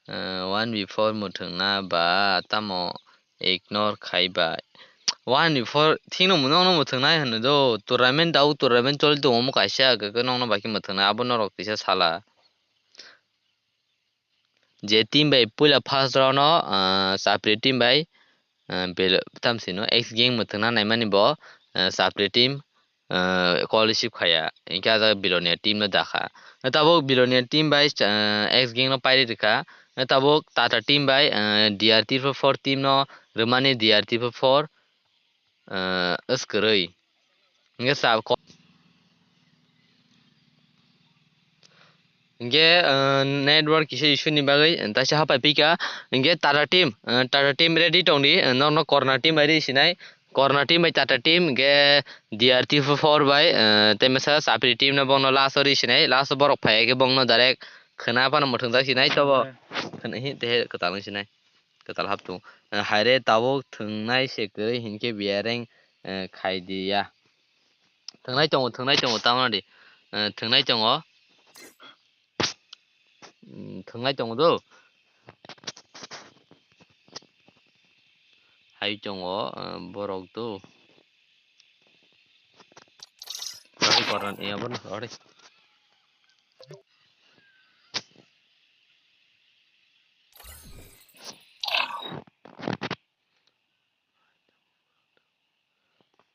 Eh, one before mwthangna ba tamo ignore khai ba. One before thikno nokno mwthangnai hwnwi do. Tournament dao tournament choli tongo omo kaisa, hwnkhe nokno bai khe mwthangnai abo norok kisa sala. Je team bai puila first round o, ah, Chapri team bai, ah, bel-, tamsino X gang mwthangna naimani bo, ah, Chapri team, ah, scholarship khaya. Hinkhe ah jaga Bilonia team no dakha. Tabuk Bilonia team bai, ah, X gang no pairi rikha. Tabuk Tata team bai, ah, D R T four team no rwmani D R T four, ah, swkang kwrwi. Hinkhe sa ko-, hinkhe, ah, network kisa issue ni bagwi, ah, taisa hapai pika. Hinkhe Tata team, ah, Tata team ready tongdi, ah, norno Corona team bai ri sinai. Corona team bai Tata team, hinkhe D R T four bai, ah, tei masa Chapri team no bongno last o ri sinai. Last o borok phai khe bongno direct khwna phano mwthangjaksinai tobo. Khwna hi tei kwtal wngsinai. Kwtal haptung. Eh, haire tabuk thwngnai se kwrwi hinkhe biyareng, eh, khai di ya. Thwngnai tongo, thwngnai tongo, tamo di. Eh, thwngnai tongo. Mm, thwngnai tongo do. Hai tongo, eh, borok do. Ori koran, eh, abono, ori.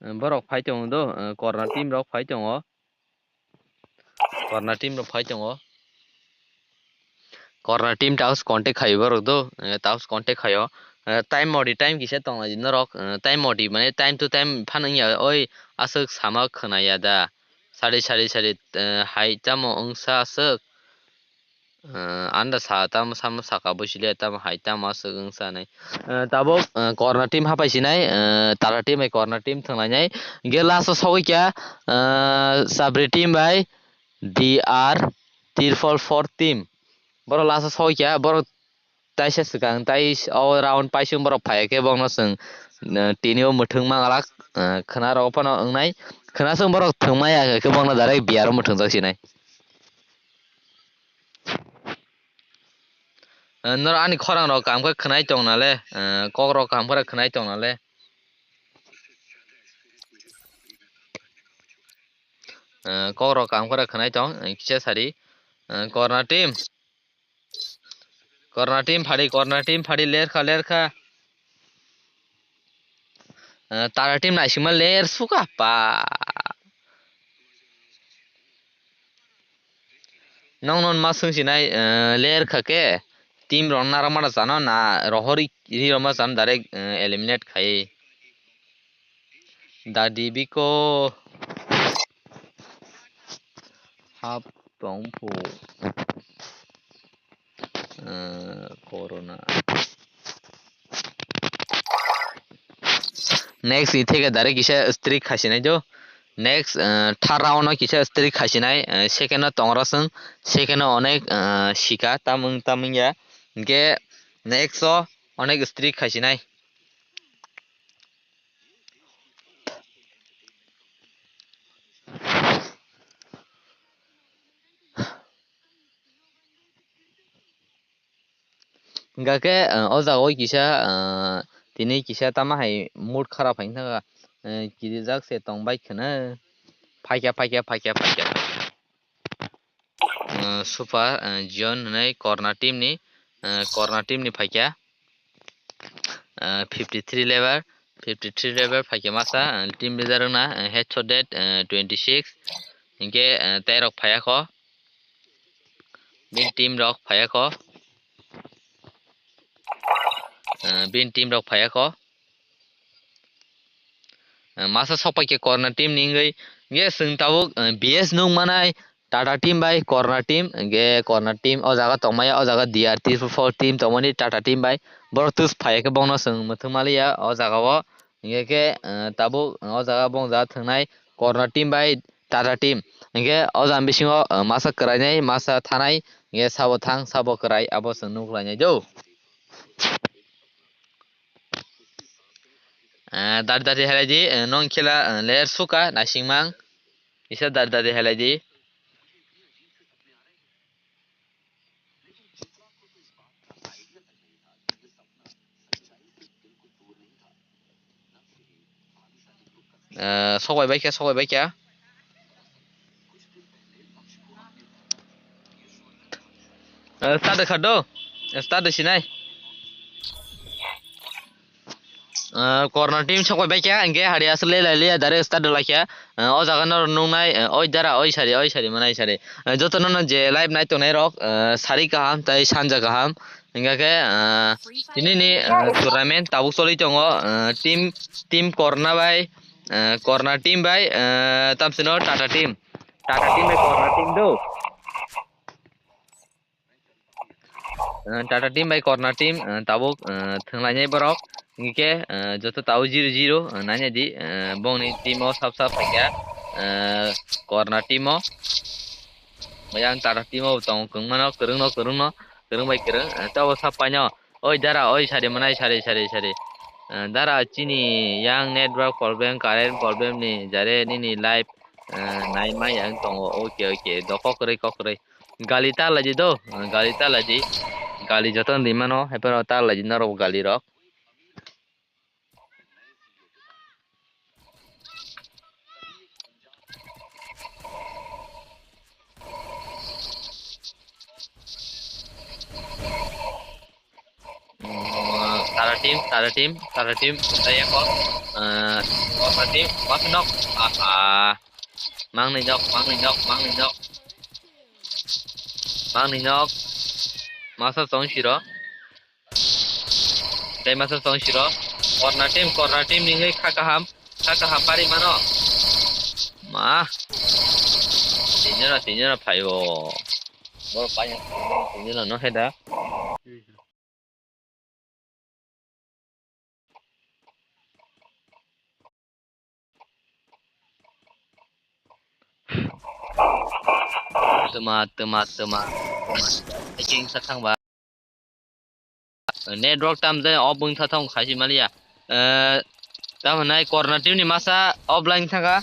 Borok phai tongo do, eh, Corona team rok phai tongo. Corona team rok phai tongo. Corona team taos contact khaio borok do, eh, taos contact khaio. Eh, time modi time kisa tonglai di norok, eh, time modi mane time to time phano wngya oi aswk sama khwnaya da. Sari sari sari, eh, hai tamo wngsa aswk. Eh, anda sa tamo samo saka busi le tamo hai tamo aswk wngsa nai. Eh, tabuk, eh, Corona team hapai sinai, eh, Tata team bai Corona team thwnglai nai. Ge last o sogwi kya, eh, Sabri team bai D R triple four team. Borok last o sogwi kya, borok taisa swkang tai o round paisung borok phai khe bongno chwng, eh, tini o mwthwng manglak, eh, khwna rok phano wngnai. Khwna chwng borok thwngmaya khe bongno direct biyaro mwthwngjak sinai. Eh, norok ani khorang rok kaham khe khwnai tong nale, eh, kok rok kaham khe khwnai tong nale. Eh, kok rok kaham khe khwnai tong, eh, kisa sari. Eh, Corona team. Corona team phadi, Corona team phadi, lerkha, lerkha. Eh, Tata team naisingma ler suka pa. Nong non ma swng sinai, eh, ler kha khe team rok nara mara chano na rohor ri rok ma chano direct, eh, eliminate khai. Dadi biko hap tong phu. Eh, corona. Next ni theke direct kisa strict khasinai jo. Next, eh, third round o kisa strict khasinai, eh, second o tongra swng, second o onek, eh, sika tamung tamung ya. Hingke next o onek strict khasinai. Hingka khe, eh, o jaga o kisa, eh, tini kisa tamo hai mood kharap hai wngkha, eh, kirijak se tong bai kheno. Phaikya, phaikya, phaikya, phaikya. Eh, super, eh, Zion hwnwi Corona team ni, eh, Corona team ni phaikya. Eh, fifty three level, fifty three level phaikya masa, eh, team leader wngna, eh, headshot dead, eh, twenty six. Hinkhe, eh, tei rok phaiya kho. Bini team rok phaiya kho. Eh, bini team rok phaiya kho. Eh, masa sok paikha Corona team ni wngwi. Hinkhe chwng tabuk, eh, B S nung manai Tata team bai Corona team. Hinkhe Corona team o jaga tongmaya, o jaga D R three four team tongmani Tata team bai. Borok twis phaiya khe bongno chwng mwthwng maliya o jaga o. Hinkhe khe, eh, tabuk o jaga bong ja thwngnai Corona team bai Tata team. Hinkhe o jang bisingo, eh, masa kwrainai, masa thanai, hinkhe sabo thang, sabo kwrai, abo chwng nuk lainai do. Eh, dari dari helai di, eh, nong khela, eh, ler suka, naisingmang. Isa dari dari helai di. Eh, sok bai bai khe, sok bai bai khe. Eh, start kha do. Start sinai. Ah, Corona team sok bai kha, hinkhe hari aswk le lai liya, direct start lai kha. Ah, o jaga no nungnai, ah, oi dara, oi sari, oi sari, manai sari. Ah, joto no no je live nai tongnai rok, ah, sari kaham, tai sanja kaham. Hinkhe, ah, tini ni, ah, tournament tabuk choli tongo, ah, team, team Corona bai, ah, Corona team bai, ah, tamsino Tata team. Tata team bai Corona team do. Eh, Tata team bai Corona team, eh, tabuk, eh, thwnglainai borok. Hinkhe, eh, joto tabuk zero zero, eh, nainai di, eh, bongni team o sap sap phaikha, eh, Corona team o. Yang Tata team o tongo kwrwngmano, kwrwngno, kwrwngno, kwrwng bai kwrwng, eh, tabuk sap paino. Oi dara, oi sari manai, sari, sari, sari. Eh, dara chini yang network problem, current problem ni jare nini live, eh, nai ma yang tongo. Oke, oke, do kokroi, kokroi. Gali ta laidi do, gali ta laidi. Gali joto ni mano, hepero ta laidi norok gali rok. Mm, Tara team, Tara team, Tara team, saya kok. Eh, Tara team, what knock? Ah, ah. Mang ni nok, mang ni nok, mang ni nok. Mang ni nok. Masa song siro. Tei masa song siro. Corner team, corner team ni hei kha kaham. Kha kaham pari mano. Ma. Tinjana, tinjana phaio. Bor panya, tinjana no heda. Tuma, tuma, tuma, tuma. Hacking sa thang ba. Network tam jai off wng sa thang khai si maliya. Eh, tamo nai corner team ni masa offline thanga.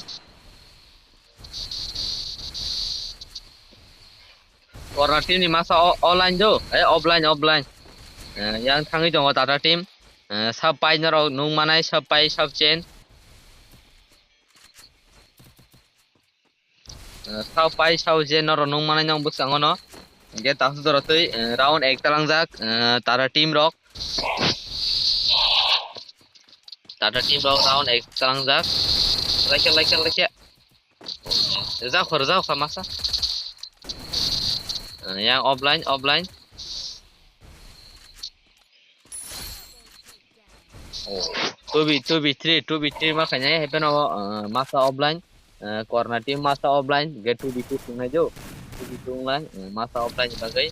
Corner team ni masa o-, online do, eh, offline, offline. Eh, yang thangwi tongo Tata team. Eh, sub pai norok nung manai, sub pai, sub chain. Eh, sub pai, sub chain norok nung manai nong bwskango no. Hingke tasu jora twi, eh, round ek talangjak, eh, Tata team rok. Tata team rok round ek talangjak. Like, like, like. Rwjak kho, rwjak kho, masa. Uh, yang offline, offline. Oh, two v, two v three, two v three ma khainai, hai phano, uh, masa offline, uh, corner team masa offline, ge two v two sungnai jo, two v two online, uh, masa offline bagwi.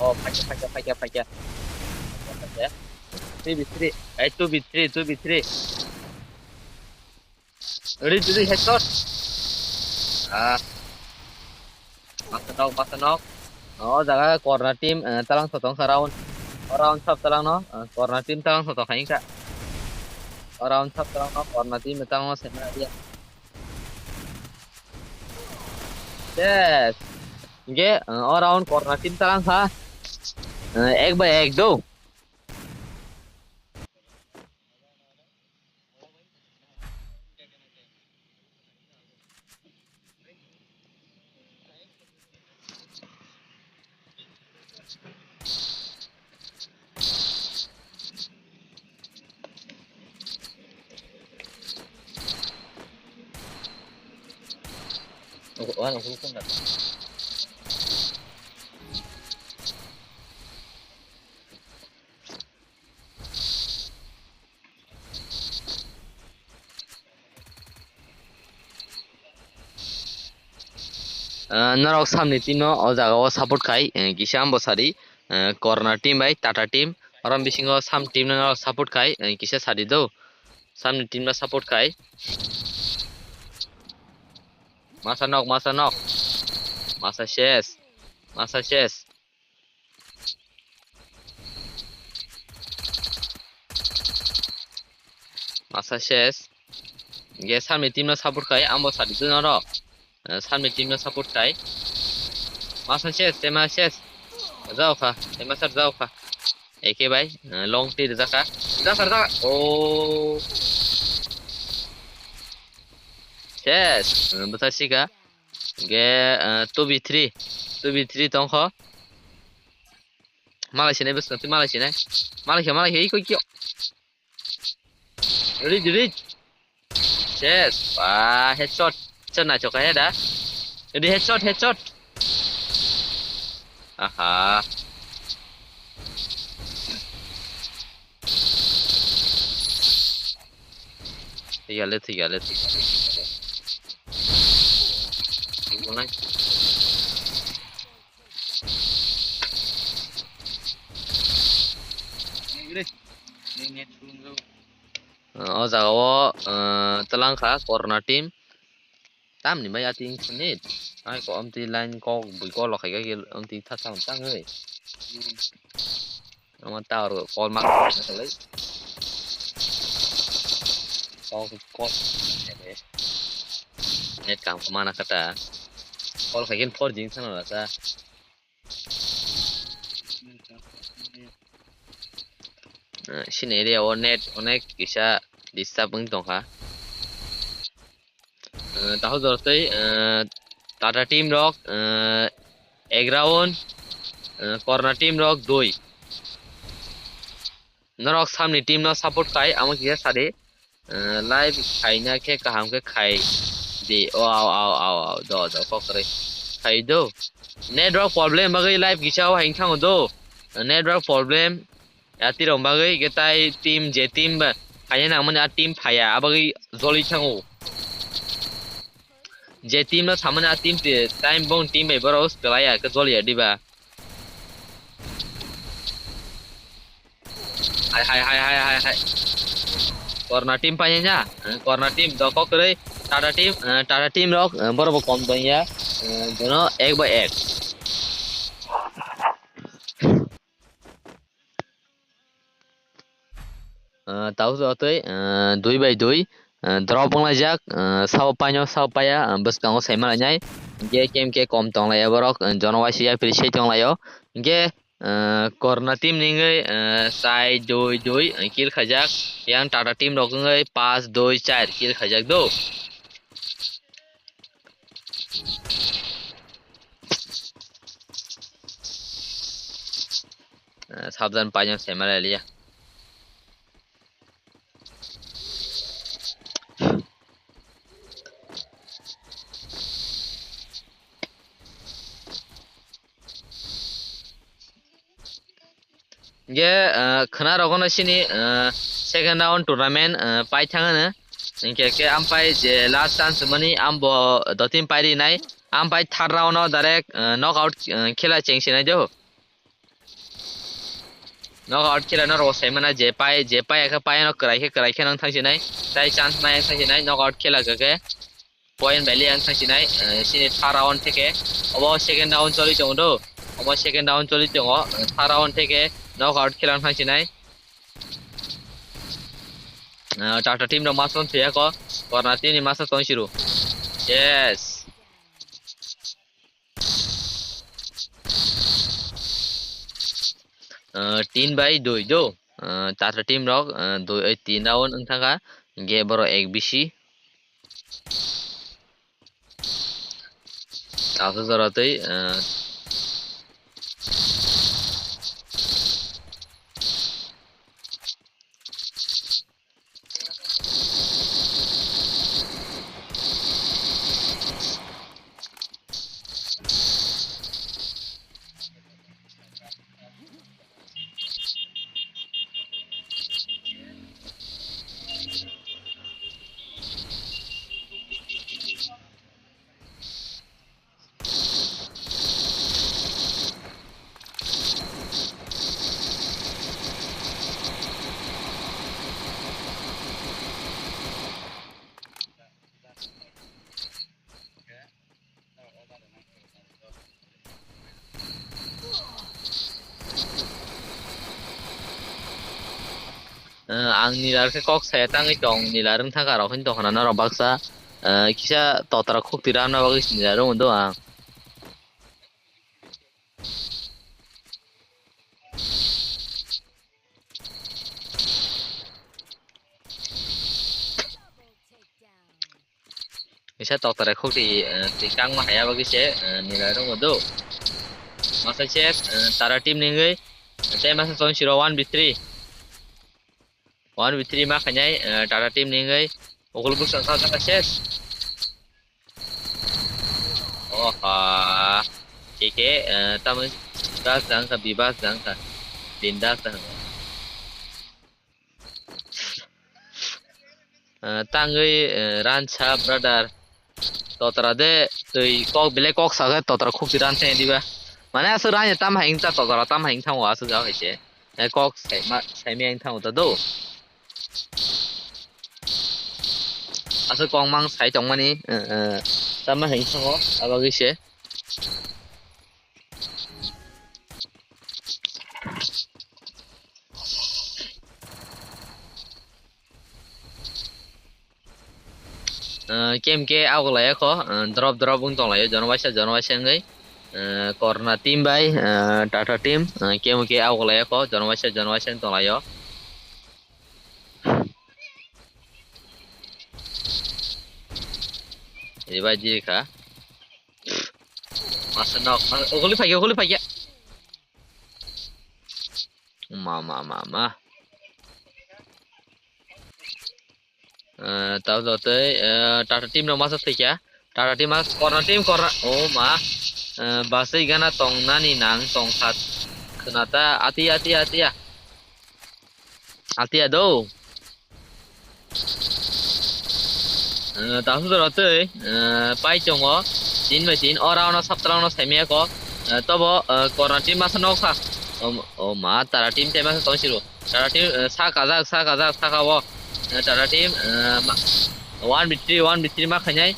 Oh, phaikha, phaikha, phaikha, phaikha. Phaikha, phaikha. Three v three, eh, two v three, two v three. Ready, ready, headshot. Ah. Masa nok, masa nok. Oh, jaga corner team, eh, talang sotong kha round. Oh, round sab talang no, eh, corner team talang sotong kha ingkha. Oh, round sab talang no, corner team talang no, sena dia. Yes. Ge, eh, oh, round corner team talang kha. Eh, ek bai ek do. Ah, norok samni team no o jaga o support khai, eh, kisa ambo sadi, eh, corner team bai Tata team, oro bisingo sam team no norok support khai, eh, kisa sadi do, samni team no support khai. Masa nok, masa nok, masa ses, masa ses. Masa ses. Ge samni team no support khai, ambo sadi do norok. Eh, samni team no support khai. Masa ses, tema ses. Jao kha, tema sar jao kha. Eke bai, eh, long twi rijak kha. Rijak kha, rijak kha. Oh. Ses, eh, bwsa sika. Ge, eh, two v three. Two v three tongkho. Malai sinai bwswk twi malai sinai. Malai khe, malai khe, iko kyo. Reach, reach. Ses. Ah, headshot. Chana choka he da. Ready, headshot, headshot. Aha. Thik ale, thik ale, thik ale. Thik ale. O jaga o, uh, twlang kha corner team. Tamni bai ating sini. Ai ko amtwi line kok bui kolo khai khe amtwi thasa tang oi. Ama tower kol mak khalai. Kol kol. Net kam mana kata. Kol khai khe four G sana rasa. Eh, sini area o net onek kisa disturb wng tongkha. Eh, tahu jor tei, eh, Tata team rok, eh, ek round, eh, Corona team rok dui. Norok samni team no support khai, amo kisa sadi. Eh, live khaina khe kaham khe khai di. O, au, au, au, au, do, do, kok kwrwi. Khai do. Network problem bagwi live kisa o haing thango do. Network problem. Ya tirok bagwi khe tai team, je team ba khaina nangmani a team phaiya, a bagwi joli thango. Je team no samani a team te, time bong team bai borok swlaiya khe joliya diba. Hai, hai, hai, hai, hai, hai. Corona team paiyanya. Eh, Corona team doko kwrwi. Tata team, eh, Tata team rok, eh, borok bo kom tongya. Eh, jono ek bai ek. Eh, tau jotoi, eh, dui bai dui. Eh, drop wnglaijak, eh, sao paino, sao paiya, eh, bwskango saima lainai. Hinkhe kemke kom tonglaiya borok, eh, jono waisa yapri sei tonglaio. Hinkhe, eh, Corona team ni wngwi, eh, sai dui dui, eh, kill khaijak. Yang Tata team rok wngwi pas dui char kill khaijak do. Eh, sabjan paino saima lailiya. Hingke, ah, khwna rogo no sini, ah, second round tournament, ah, pai thang ano. Hingke ke ampai je last chance mani ambo dotin pai rinai. Ampai third round o direct, ah, knockout, ah, khela cheng sinai do. Knockout khela no rogo sai mana je pai, je pai aka pai no kwrai khe, kwrai khe nang thang sinai. Tai chance mai thang sinai knockout khela khe. Point belai ang thang sinai, eh, sini third round theke. Obo second round choli tongo do. Obo second round choli tongo, eh, third round theke knockout khela thang sinai. Eh, Tata team rok masa tong siya ko. Corner team ni masa tong siru. Yes. Eh, tin bai dui do. Eh, Tata team rok, eh, dui, eh, tin round wng thangkha. Hingke borok ek bisi. Taso jora tei, eh, Eh, ang nilar khe kok saya tangwi tong, nilar wng thangkha rok hwn tongkha na norok baksa, eh, kisa totra khukti ramna bagwi nilar wng do ang. Kisa toktarai khukti, eh, twi kangma haya bagwi se, eh, nilai rwngmo do. Masa se, eh, Tata team ni wngwi, tei masa chong siro one v three. One v three ma khainai, eh, Tata team ni wngwi. Ukul bwswk wngkha, wngkha ses. Oha. K K, eh, tamo bas jang kha, bi bas jang kha. Bindas ta. Eh, tangwi, eh, ransa brother. Totra de twi kok belai kok sa khe totra khukti ran thai diba. Mane aswk ran ya tam haing ta totra tam haing thango aswk ja hai se. Eh, kok saima saimi ang thango ta do. Aswk kok mang sai tongmani, eh, eh, tam haing thango abagwi se. Ah, kem ke auklai kho, ah, drop drop wng tonglaio, jono waisa, jono waisa wngwi. Ah, Corona team bai, ah, Tata team, ah, kem ke auklai kho, jono waisa, jono waisa wng tonglaio. Revive di kha. Masa nok, ah, uguli phaikya, uguli phaikya. Ma, ma, ma, ma. Eh, tao jotoi, eh, Tata team no masa thikya. Tata team mas corner team corner. Oh ma. Eh, basai gana tong nani nang tong khat. Khnata ati, ati, ati ya. Ati ya do. Eh, tasu doro tei, eh, pai chongo, tin bai tin, o round o sapta round o saimaya ko, eh, tobo, eh, corner team masa nok kha. O, o ma, Tata team tei masa tong siro. Tata team, eh, sa kajak, sa kajak, sa kabo. Eh, Tata team, eh, ma, one v three, one v three ma khainai.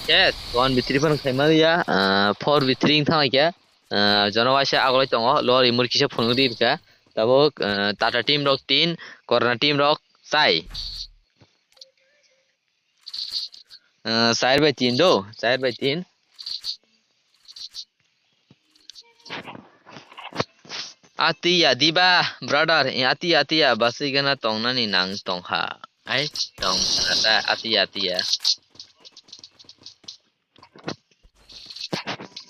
Yes, one v three phano khaima ya, eh, four v three wng thang khe, eh, jono waisa agulai tongo, lo rimur kisa phunuk di kha. Tabuk, eh, Tata team rok tin, corner team rok sai. Ah, char bai tin do, char bai tin. Atiya diba, brother, eh, atiya, atiya, basui gana tongnani nang tongkha. Ai, tongkha ta, atiya, atiya.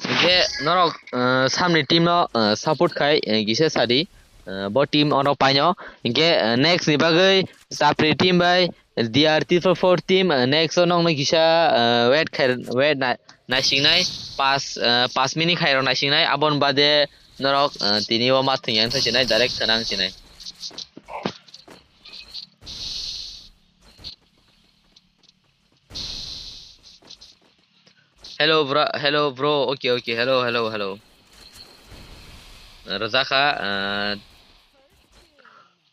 Hingke norok, eh, samni team no, eh, support khai, eh, gisa sadi, eh, bo team ono paino. Hingke, eh, next ni bagwi Chapri team bai D R T four team, eh, next o nokno gisa, eh, wait khai, wait na, naisingnai, pas, eh, pas minute khairok naisingnai, aboni bade, Norok, eh, tini o ma thwng yang thai sinai, direct khwnang sinai. Hello, bro. Hello, bro. Okay, okay. Hello, hello, hello. Rwjakha, eh,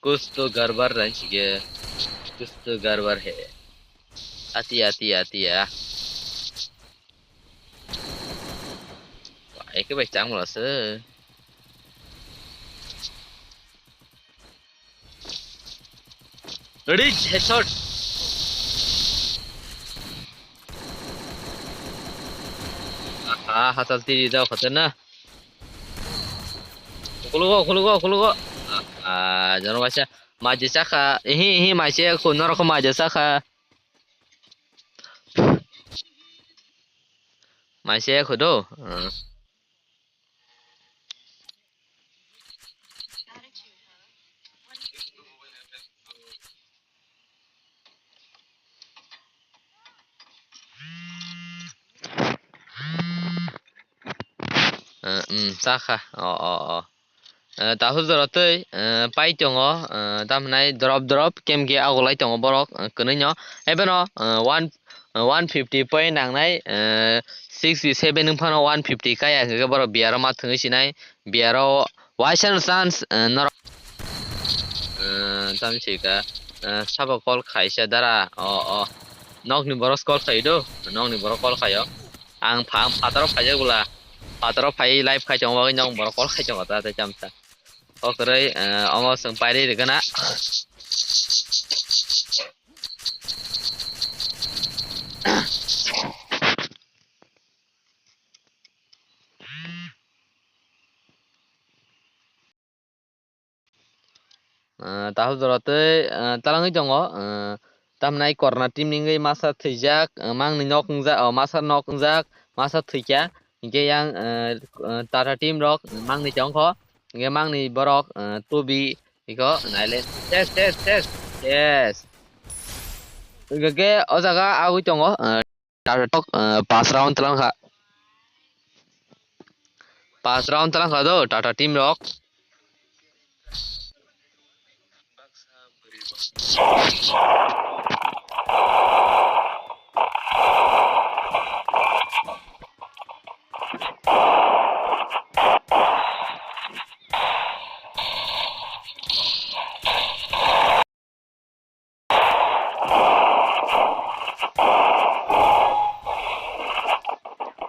कुछ तो गड़बड़ है ये, कुछ तो गड़बड़ है। Ati, ati, ati ya. Wah, eke bai chang mula se. Ready, headshot. Ah, hatal tiri dao khatar na. Khulugo, khulugo, khulugo. Ah, ah, jono baisa. Maje saka. Ehi, ehi, maise khu, norok maje saka. Maise khu do. Ah. Eh, mm, sakha. O, o, o. Eh, tahu jora tei, eh, pai tongo, eh, tamhnai drop drop, kem ke agulai tongo borok, eh, kwnwi no. Ebeno, eh, one, eh, one fifty point nangnai, eh, sixty seven wng phano one fifty kaya hwnkhe borok biyaro ma thwngwi sinai. Biyaro waisa chance, eh, norok. Eh, tamsika, eh, sabo call khaisa dara. O, o. Nokni borok call khai do. Nokni borok call khaio. Ang pha-, ang phataro phaijak bwla. Phataro phai live khai chongo bagwi nok borok call khai chongo ta tei chamsa. O kwrwi, eh, omo chwng pairi rwgana. Ah, tahuk jora tei, ah, talangwi tongo, ah, tamnai korna team ni wngwi masa thwijak, ah, mangni nok wngjak, oh, masa nok wngjak, masa thwikha, hinkhe yang, ah, ah, Tata team rok mangni tongkho, hinkhe mangni borok, ah, tubi iko naile. Ches, ches, ches, ches. Hinkhe o jaga agwi tongo, ah, Tata tok, eh, pas round tlang kha. Pas round tlang kha do, Tata team rok.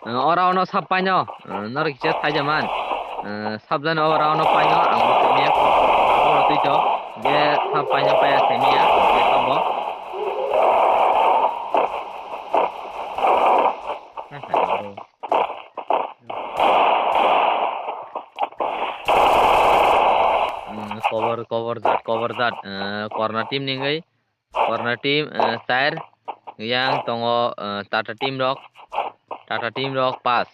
Eh, ora ono sap paino, eh, norok kisa thaija man. Eh, sap jani ora ono paino, ang bo temi ya, oro twi to, je sap paino paya temi ya, je sabo. Hmm, cover, cover jat, cover jat, eh, korna team ni wngwi, korna team, eh, chair, yang tongo, eh, Tata team rok, Tata team rok pas.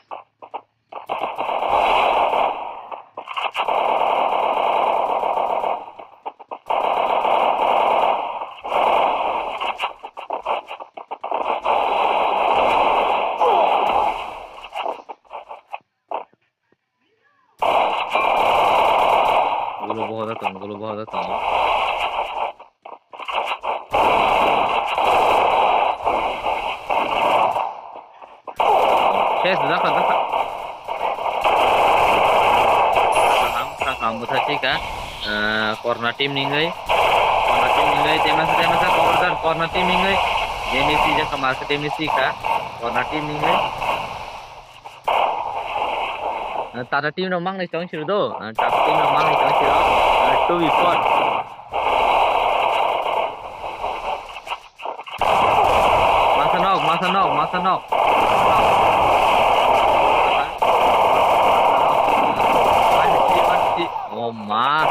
Gulo bohoda tong, gulo bohoda tong. Ses, dakha, dakha. Kaham, kaham, bwtha sika. Eh, korna team ni wngwi. Korna team ni wngwi, temasa, temasa, korna, korna team ni wngwi. Demisi, jakha, masa, demisi ka. Korna team ni wngwi. Eh, Tata team rok mangnai tong siro do. Eh, Tata team rok mangnai tong siro. Eh, two v four. Masa nok, masa nok, masa nok. Oh ma.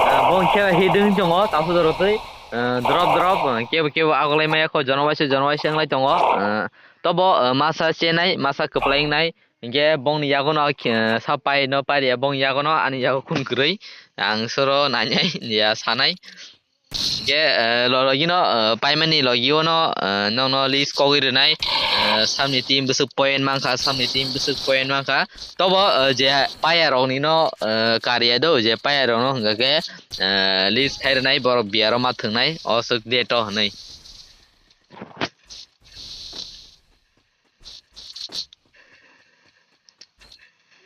Eh, bo khe hidung tongo, tasu dorotwi. Eh, drop, drop, eh, kebo, kebo agolai maya kho, jono waisa, jono waisa wnglai tongo. Eh, tobo, eh, masa chenai, masa kwplai wngnai. Hinkhe bongni yagono, eh, sa pai no pariya, bongni yagono ani yago khun kwrwi. Ang soro nainai, ya sanai. Hingke, eh, lo-, logino, eh, paimani logiono, eh, nokno list kogwi rwnai, eh, samni team bwswk point mankha, samni team bwswk point mankha. Tobo, eh, je payaroknino, eh, karya do, je payarokno hingkha khe, eh, list khai rwnai, borok biyaro ma thwngnai, o swk date o hwnwi.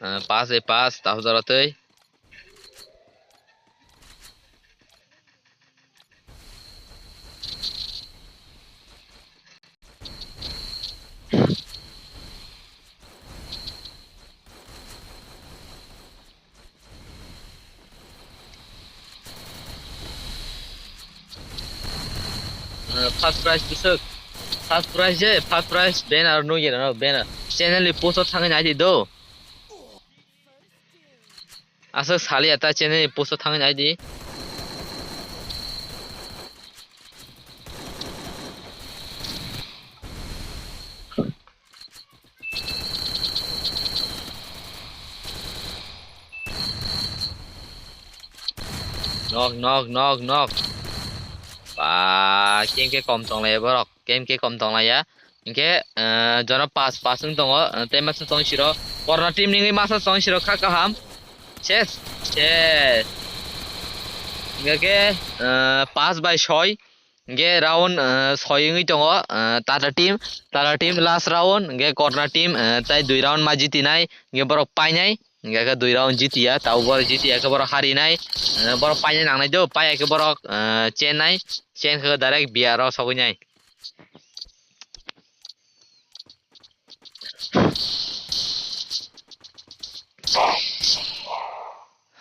Eh, pass bai pass, tahu jora twi. Eh, first prize bwswk. First prize je, first prize banner nukya no, banner. Channel ni post o thangwi naidi do. Aswk saliya ta channel ni post o thangwi naidi. Nok, nok, nok, nok. Ba, kem ke kom tonglai borok. Kem ke kom tonglai ya. Hingke, eh, jono pass, pass wng tongo. Eh, tei masa tong siro. Corner team ni wngwi masa tong siro kha kaham. Ses, ses. Hingke, eh, pass bai soi. Hingke round, eh, soi wngwi tongo, eh, Tata team, Tata team last round, hingke Korna team, eh, tai dui round ma jitinai, hingke borok painai, hingke khe dui round jitiya, tabuk borok jitiya khe borok harinai, eh, borok painai nangnai do, paiya khe borok, eh, chennai, chen khe direct B R o sogwinai.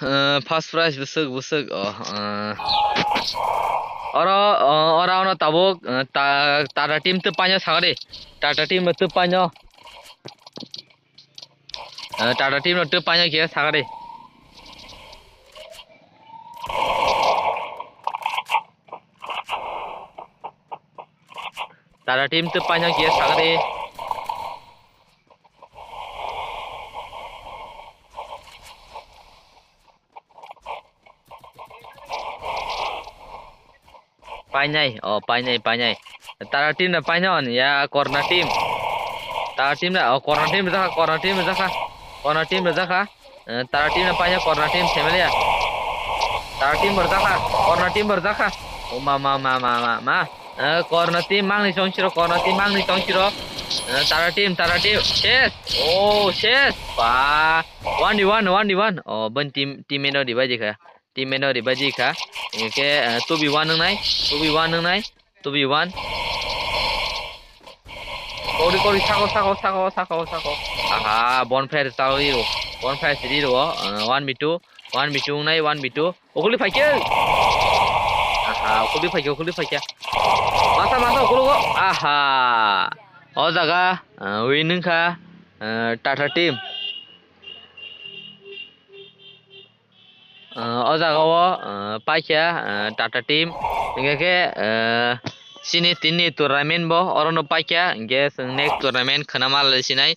Eh, first prize bwswk, bwswk, oh, eh. Oro, oh, oro ano tabuk, eh, ta-, Tata team tw paino sakari. Tata team no tw paino. Eh, Tata team no tw paino khe sakari. Tata team tw paino khe sakari. Painai, oh, painai, painai. Tara team na painai on, ya, Korna team. Tara team na, oh, Korna team rwjakha, Korna team rwjakha. Korna team rwjakha. Eh, Tara team na painai, Korna team, Semelia. Tara team rwjakha, Korna team rwjakha. Oh, ma, ma, ma. Eh, Korna team mangni chong siro, Korna team mangni chong siro. Eh, Tara team, Tara team. Ses. Oh, ses. Ba. One v one, one v one. Oh, ben team, team eno divide kha. Team mate no revive kha. Hingke, eh, two v one wngnai, two v one wngnai, two v one. Kori, kori, sako, sako, sako, sako, sako. Aha, bonfire chawi ro. Bonfire siri ro. Eh, one v two, one v two wngnai, one v two. Okuli phaikhe. Aha, okuli phaikhe, okuli phaikhe. Masa, masa, okuli go. Aha. O jaga, eh, win wngkha, eh, Tata team. Ah, o jaga o, ah, paikha, ah, Tata team. Hingke khe, ah, chini tini tournament bo oro no paikha. Hingke chwng next tournament khwna ma lai sinai.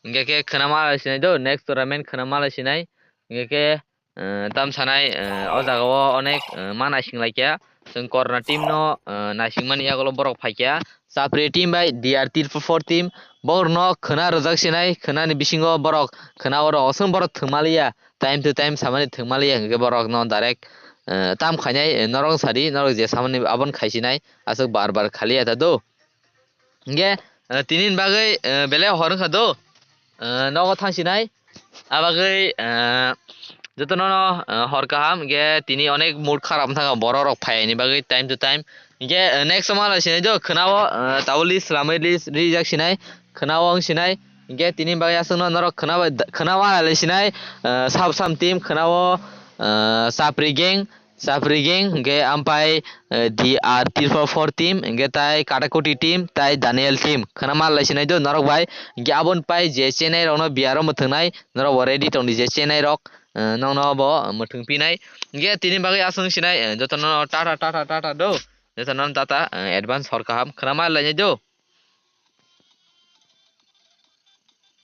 Hingke khe khwna ma lai sinai do, next tournament khwna ma lai sinai. Hingke khe, ah, tam sanai, ah, o jaga o onek, ah, ma naising lai kha. Chwng Korna team no, ah, naising mani yagulo borok phaikha. Chapri team bai D R three four four team. Borok no khwna rwjak sinai, khwna ni bisingo borok khwna oro osong borok thwng maliya. Time to time samani thwngmaliya hwnkhe borokno direct, eh, tam khainai, eh, norok sadi, norok je samani aboni khaisinai, aswk bar bar khaliya ta do. Hwnkhe, eh, tini ni bagwi, eh, belai hor wngkha do, eh, nogo thangsinai, abagwi, eh, jotono, eh, hor kaham, hwnkhe tini onek mood kharap wngkha borok rok phaiyani bagwi time to time, hwnkhe, eh, next o ma lai sinai do, khwnao, eh, tabuk list swlamwi list rijak sinai, khwnao wng sinai, hwnkhe tini bagwi aswkno norok khwnao, khwnao ala lai sinai, eh, sab sam team khwnao, eh, Chapri gang, Chapri gang, hwnkhe ampai, eh, D R three four four team, hwnkhe tai Katakoti team, tai Daniel team, khwnama lai sinai do norok bai, hwnkhe aboni pai je chenai rokno B R o mwthwngnai, norok bo ready tongdi je chenai rok, eh, nokno bo mwthwng pinai, hwnkhe tini bagwi aswk sinai, eh, jotono tata, tata, tata do. Jotono tata, eh, advance hor kaham khwnama lainai do.